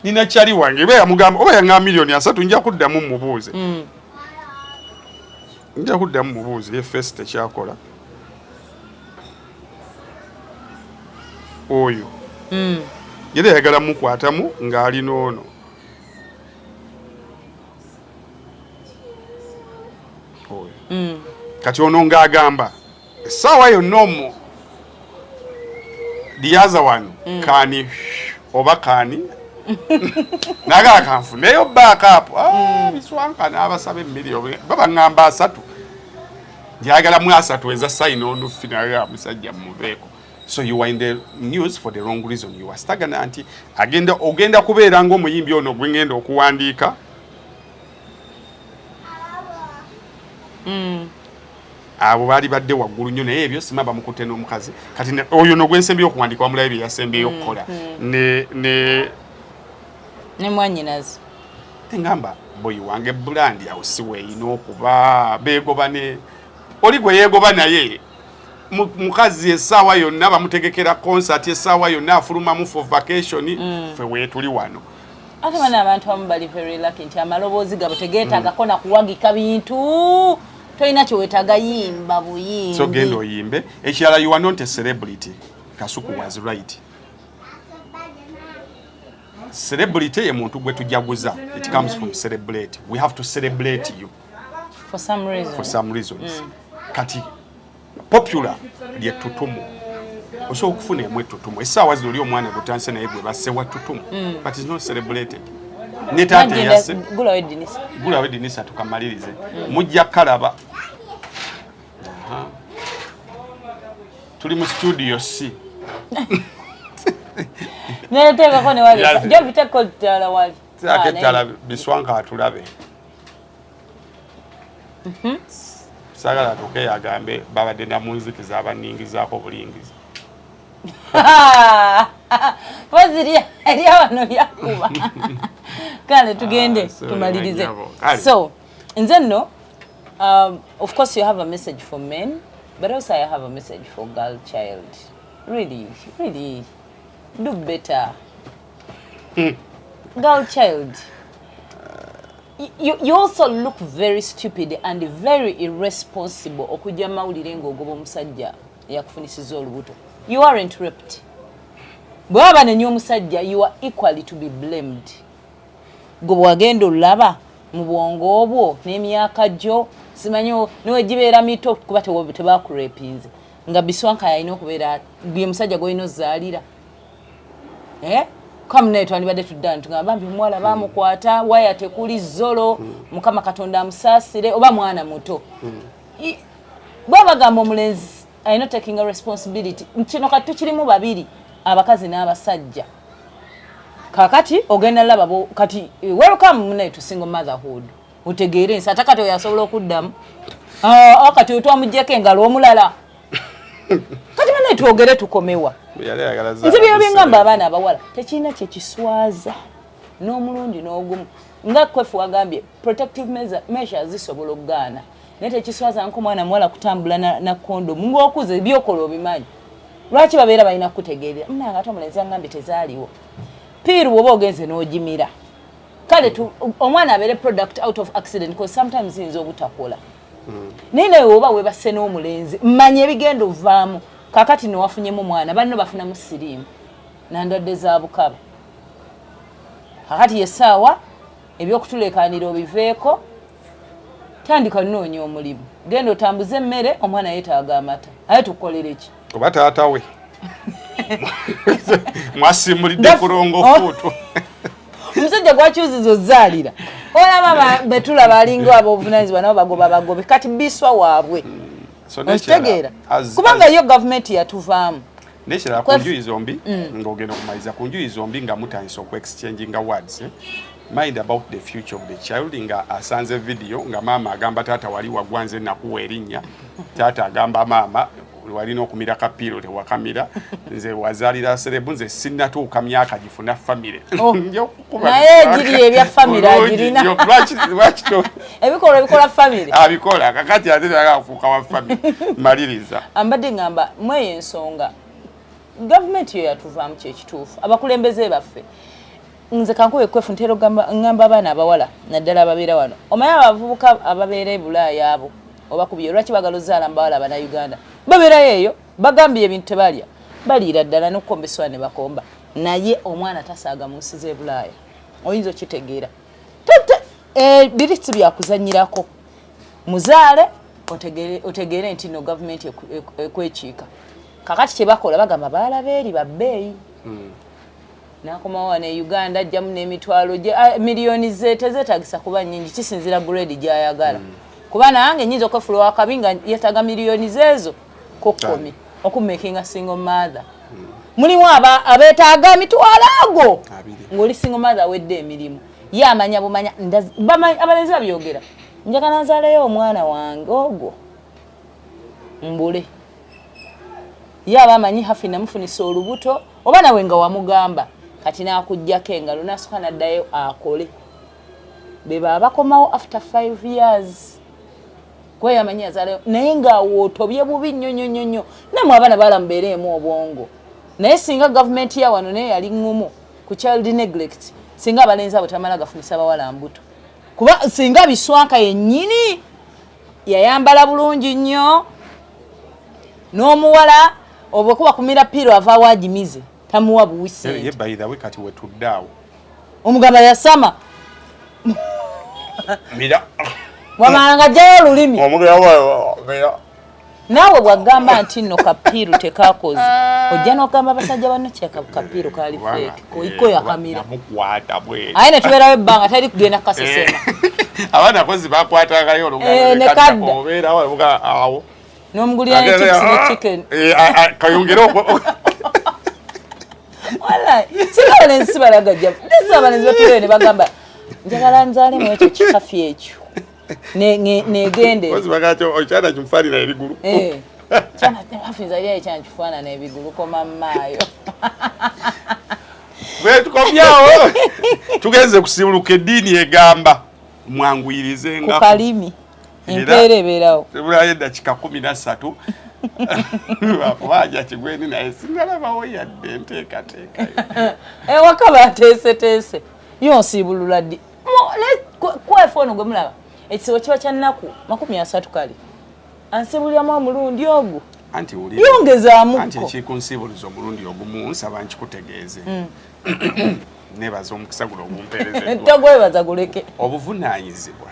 Speaker 3: Nina kyali wange oba yamugamba oba yaŋŋamba miliyoni 30, nja kuddamu mubuuze. Nja kuddamu mubuuze ye face tekyakola oyo. Yali ayagala mukwatamu ng'alina ono. Oyo. Kati ono ng'agamba essaawa yonna omwo liyaza wano kaani oba kaani nagala kanfuneyo backup. Ah, Biswanka n'abasaba emiliyoni baba ŋŋamba 30, njagalamu 30 eza sign on fee. Naye musajja muveeko. So you are in the news for the wrong reason. You are stagnant. Agenda ogenda kubeera ng'omuyimbi ono gwe ngenda okuwandiika. Abo baali badde waggulu nnyo, naye ebyo sima bamukutte n'omukazi. Kati oyo no gwensembyeyo okuwandiika, wamulayo bye yasembyeyo okukola ne ne
Speaker 2: Ne mwanyinazi.
Speaker 3: Engamba boyi wange, brand awo si weeyina okuba beegoba ne oli gwe yeegoba naye mukazi essaawa yonna bamutegekera concert, essaawa yonna afulumamu for vacation. Ffe weetuli wano.
Speaker 2: Ate bana abantu abamu bali very lucky nti amaloboozi gaabwe tegeetaagako na kuwagika bintu, tolina kyeweetaaga, yimba buyimbi.
Speaker 3: So genda oyimbe. Ekirala, you are not a celebrity. Kasuku was right. Celebrity ye muntu gwe tujaguza. It comes from celebrate. We have to celebrate you.
Speaker 2: For some reason.
Speaker 3: For some reasons. Kati popular lye ttutumu. Osobola okufuna emu ettutumu essaawa zino oli omwana gutandise naye gwe basse wa ttutumu, but is not celebrated. Ne taata
Speaker 2: Nagenda
Speaker 3: eyasse.
Speaker 2: Gulawo eddirisa.
Speaker 3: Gulawo eddirisa tukamalirize. Mujja kalaba. Aha. Tuli mu studio C.
Speaker 2: Neteekako ne wali.
Speaker 3: Yazi.
Speaker 2: Joviteko ddala wali.
Speaker 3: Teekako
Speaker 2: Ah,
Speaker 3: ettala, Biswanka atulabe. Saagala atuuke agambe babadde namunzikiza abaningizaako bulingiza.
Speaker 2: Pozi erya wano lyakuba. Kale tugende.
Speaker 3: Ah, sorry,
Speaker 2: tumalirize.
Speaker 3: manyabo. Kale.
Speaker 2: So nze nno, of course you have a message for men, but also I have a message for girl child. Really, really do better, girl child. You also look very stupid and very irresponsible okujja mawulire ng'ogoba omusajja eyakufunisiza olubuto. You aren't raped. Bwe baba banenya omusajja, you are equally to be blamed. Gwe bwagenda olaba mu bwongo obwo n'emyaka gyo, simanyi niwe gibeera mito kuba tebakurepinze nga Biswanka yalina okubeera gwe musajja gwolina ozaalira. Eh? Kamunaye twandibadde tudda ntugamba bambi omuwala bamukwata waya tekuli zolo, Mukama Katonda amusaasire, oba mwana muto. Bwe bagamba omulenzi alina taking a responsibility, kino kati tukirimu babiri, abakazi n'abasajja. Kakati ogenda laba kati welcome munaye to single motherhood, otegeere ensi. Ate kati oyo asobola okuddamu. Ah, ah, kati oyo twamugyeko engalo omulala. Kati banaye twogere tukomewa?
Speaker 3: Yali ayagala
Speaker 2: Nze byo byengamba abaana abawala, tekirina kyekiswaza n'omulundi n'ogumu. Nga Kwefu wagambye, protective measures zisobola okugaana, naye tekiswaza nko omwana muwala kutambula na kondomu ng'okuze, byokola obimanyi. Lwaki babeera balina kukutegeerera? Munange, ate omulenzi angambye tezaaliwo piiru, bw'oba ogenze n'ogimira. Kale omwana abeere product out of accident, because sometimes ziyinza obutakola, naye nawe woba webase n'omulenzi, manya ebigenda ovaamu. Kakati newafunyemu omwana, banno bafunamu siriimu nandwadde za bukaba. Kakati yessaawa ebyokutulekanira obiveeko, tandika noonya omulimu, genda otambuze emmere, omwana yeetaaga amata. Aye tukukolere ki?
Speaker 3: Oba taata we mwasimulidde kulongo fuutu.
Speaker 2: Omusajja gwakyuziza ozaalira, olaba betulaba alinga ab'obuvunanyizibwa, nabo bagoba bagobe kati biswa waabwe. Okitegeera? Kubanga yo gavumenti yatuvaamu.
Speaker 3: Nekirala, ku njuyi zombi, ng'ogenda okumaliza, ku njuyi zombi nga mutandisa okuexchanginga words, mind about the future of the child. Nga asanze video nga maama agamba taata, "Wali wagwa, nze nakuwa erinnya." Taata agamba maama, "Walina okumira kapiiro, tewakamira. Nze wazaalira celeb, nze sinnatuuka myaka gifuna famire."
Speaker 2: Oh. Naye giri ebya famire agirina, ebikolwa ebikola famire.
Speaker 3: Abikola kakati, ate afuuka wa famire. Maliriza.
Speaker 2: Ambadde ngamba mweyo ensonga, gavumenti yo yatuvaamu, kyekituufu. Abakulembeze baffe, nze kankuba ekwefu, ntera ngamba abaana abawala naddala ababeera wano, omanyi abavubuka ababeera e Bulaaya abo oba kubye, lwaki bagala ozaala mu bawala Abannayuganda? Babeerayo eyo, bagambye ebintu tebalya, baliira ddala n'okukomba esswala ne bakomba, naye omwana tasaaga mu nsi z'e Bulaaya. Oyinza okitegeera, biri si byakuzanyirako. Muzaale otegeere nti no gavumenti ekwekiika. Kakati kyebakola, bagamba baalaba eri babbeeyi, nakomawo wano e Uganda, ajjamu n'emitwalo miliyoni ze tezeetagisa kuba nnyingi, kisinzira grade gy'ayagala. Kuba nange nyinza okwefula wakabi nga yeetaaga miliyoni zeezo kokkomi okumakinga single mother. Mulimu abeetaaga emitwalo ago ng'oli single mother awedde emirimu, ye amanya bumanya. Abalenzi babyogera, "Njagala nzaaleyo omwana wange ogwo mbule." Ye aba amanyi hafi namufunisa olubuto, oba nawe nga wamugamba kati nakugjako engalo, nasooka naddayo akole. Beba bakomawo after 5 years, kuba yamanyi yazaalayo, naye ngaawo otobye bubi nnyo nnyo nnyo nnyo. Nammwe abaana bala mubeereemu obwongo. Naye singa gavumenti ya wano naye yali ŋŋumu ku child neglect, singa abalenzi abo tamala gafunisa bawala mbuto. Kuba singa biswanka yennyini yayambala bulungi nnyo n'omuwala, obwe kuba kumira piiro, avaawo agimize, tamuwa buwi
Speaker 3: sente. By the way, kati wetudde awo,
Speaker 2: omugamba yasama.
Speaker 3: Mira.
Speaker 2: Wamala nga ajjayo olulimi.
Speaker 3: Mira.
Speaker 2: Naawe bwagamba nti nno kapiiru tekakoze, ojja n'ogamba abasajja banno kapiiru kaali fake, koiko yakamira.
Speaker 3: Namukwata bwe.
Speaker 2: Aye ne tubeerawo ebbanga, teri kugenda kukasesema.
Speaker 3: Abaana kozi bakwatagayo.
Speaker 2: Ne kadda.
Speaker 3: Obeerawo awo.
Speaker 2: N'omugulira ne chips ne chicken.
Speaker 3: Kayongere.
Speaker 2: Wallahi, singa abalenzi si balagajja nesi, abalenzi batuleyo ne bagamba, "Njagala nzaalemu ekyo kikafi ekyo." Negendere.
Speaker 3: Okyana kimufaanira ebigulu.
Speaker 2: Hafiza lyayo kyana kifaanana ebigulu, koma mmaayo.
Speaker 3: Bwetukomyawo, tugenze kusiibuluka. Eddiini egamba mwanguyirize.
Speaker 2: Ku kalimi empeera ebeerawo.
Speaker 3: Tebulayo eddakiika 13 lwakuba kigweni, naye sinalabawo yadde enteekateekayo.
Speaker 2: Ewaka bateeseteese, yo nsiibulula ddi? Kwefu ono gwe mulaba, ekisibo kiba kya nnaku 30, kale ansibuliramu omulundi ogwo.
Speaker 3: Anti
Speaker 2: yongezaamuko.
Speaker 3: Anti ekikunsiibuliza omulundi ogumu, nsaba nkikutegeeze. Nebaza omukisa guno ogumpeerezeddwa.
Speaker 2: Togwebaza, guleke.
Speaker 3: Obuvunaanyizibwa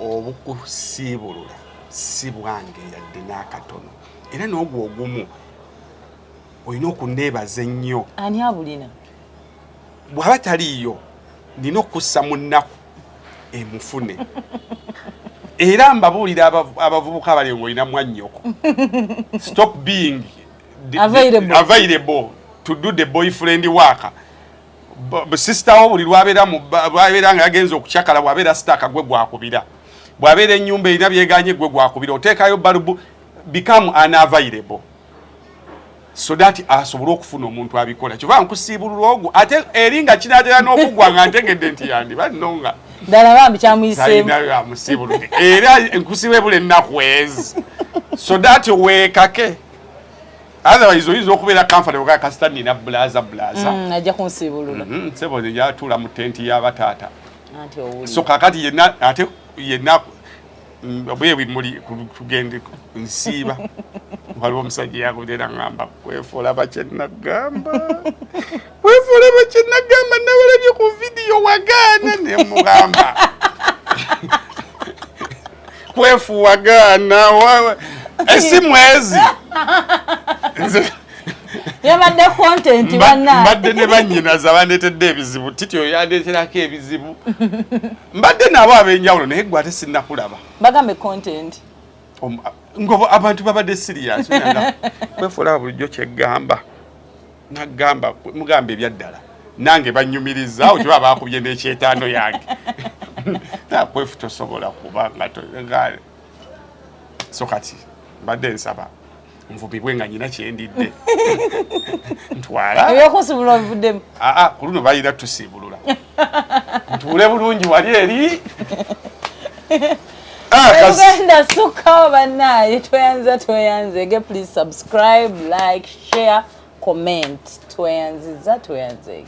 Speaker 3: obukusiibulula si bwange yadde n'akatono, era n'ogwo ogumu olina okuneebaza ennyo.
Speaker 2: Ani abulina?
Speaker 3: Bw'aba taliiyo, nina okussa mu nnaku emufune. Era mbabuulira abavubuka abali ng'olina mwannyoko, stop being
Speaker 2: available.
Speaker 3: Available to do the boyfriend work. Sister wo buli lwabeera lwabeera nga yagenza okukyakala, bw'abeera stuck, gwe gwakubira. Bw'abeera ennyumba erina byeganye, gwe gwakubira. Oteekayo balubu. Become unavailable so that asobole okufuna omuntu abikola. Kyova nkusiibulula ogwo, ate eri nga kinatera n'okuggwa nga ntegedde nti yandiba nno nga
Speaker 2: ddala bambi kyamuyiseemu.
Speaker 3: Talinayo amusiibulule, era nkusiibula ennaku ezi so that weekake. Otherwise oyinza okubeera comfortable ka kasita nina blaza blaza.
Speaker 2: Ajja kunsiibulula.
Speaker 3: Sebo yatuula mu tenti y'abataata.
Speaker 2: Anti owulira.
Speaker 3: So kakati yenna ate yenna bwe muli tugende nsiiba, waliwo omusajja yakubira ngamba, "Kwefuula bakyenagamba, kwefuula bakyenagamba, nawalabye ku vidiyo wagaana." Nemugamba, "Kwefu wagaana esimu ezi." Nze
Speaker 2: Yabadde content banna.
Speaker 3: Mbadde ne bannyinaza bandeetedde ebizibu, titi oyo yandeeterako ebizibu. Mbadde nabo ab'enjawulo, naye gwe ate sinnakulaba.
Speaker 2: Bagambe content.
Speaker 3: Ngo abantu babadde serious, kwefuula bulijjo kyeggamba nagamba mugamba ebyaddala nange banyumiriza awo kiba bakubye n'ekyetaano yange nakwefu tosobola kuba nga so kati mbadde nsaba nvumibwe nga nyina kyendidde ntwala
Speaker 2: ebyokusibula obivuddemu.
Speaker 3: Aa, ku luno balina tusiibulula ntuule bulungi wali eri.
Speaker 2: Uganda sukkawo bannaaye, tweyanza tweyanzege. Please subscribe, like, share, comment. Tweyanziza tweyanzege.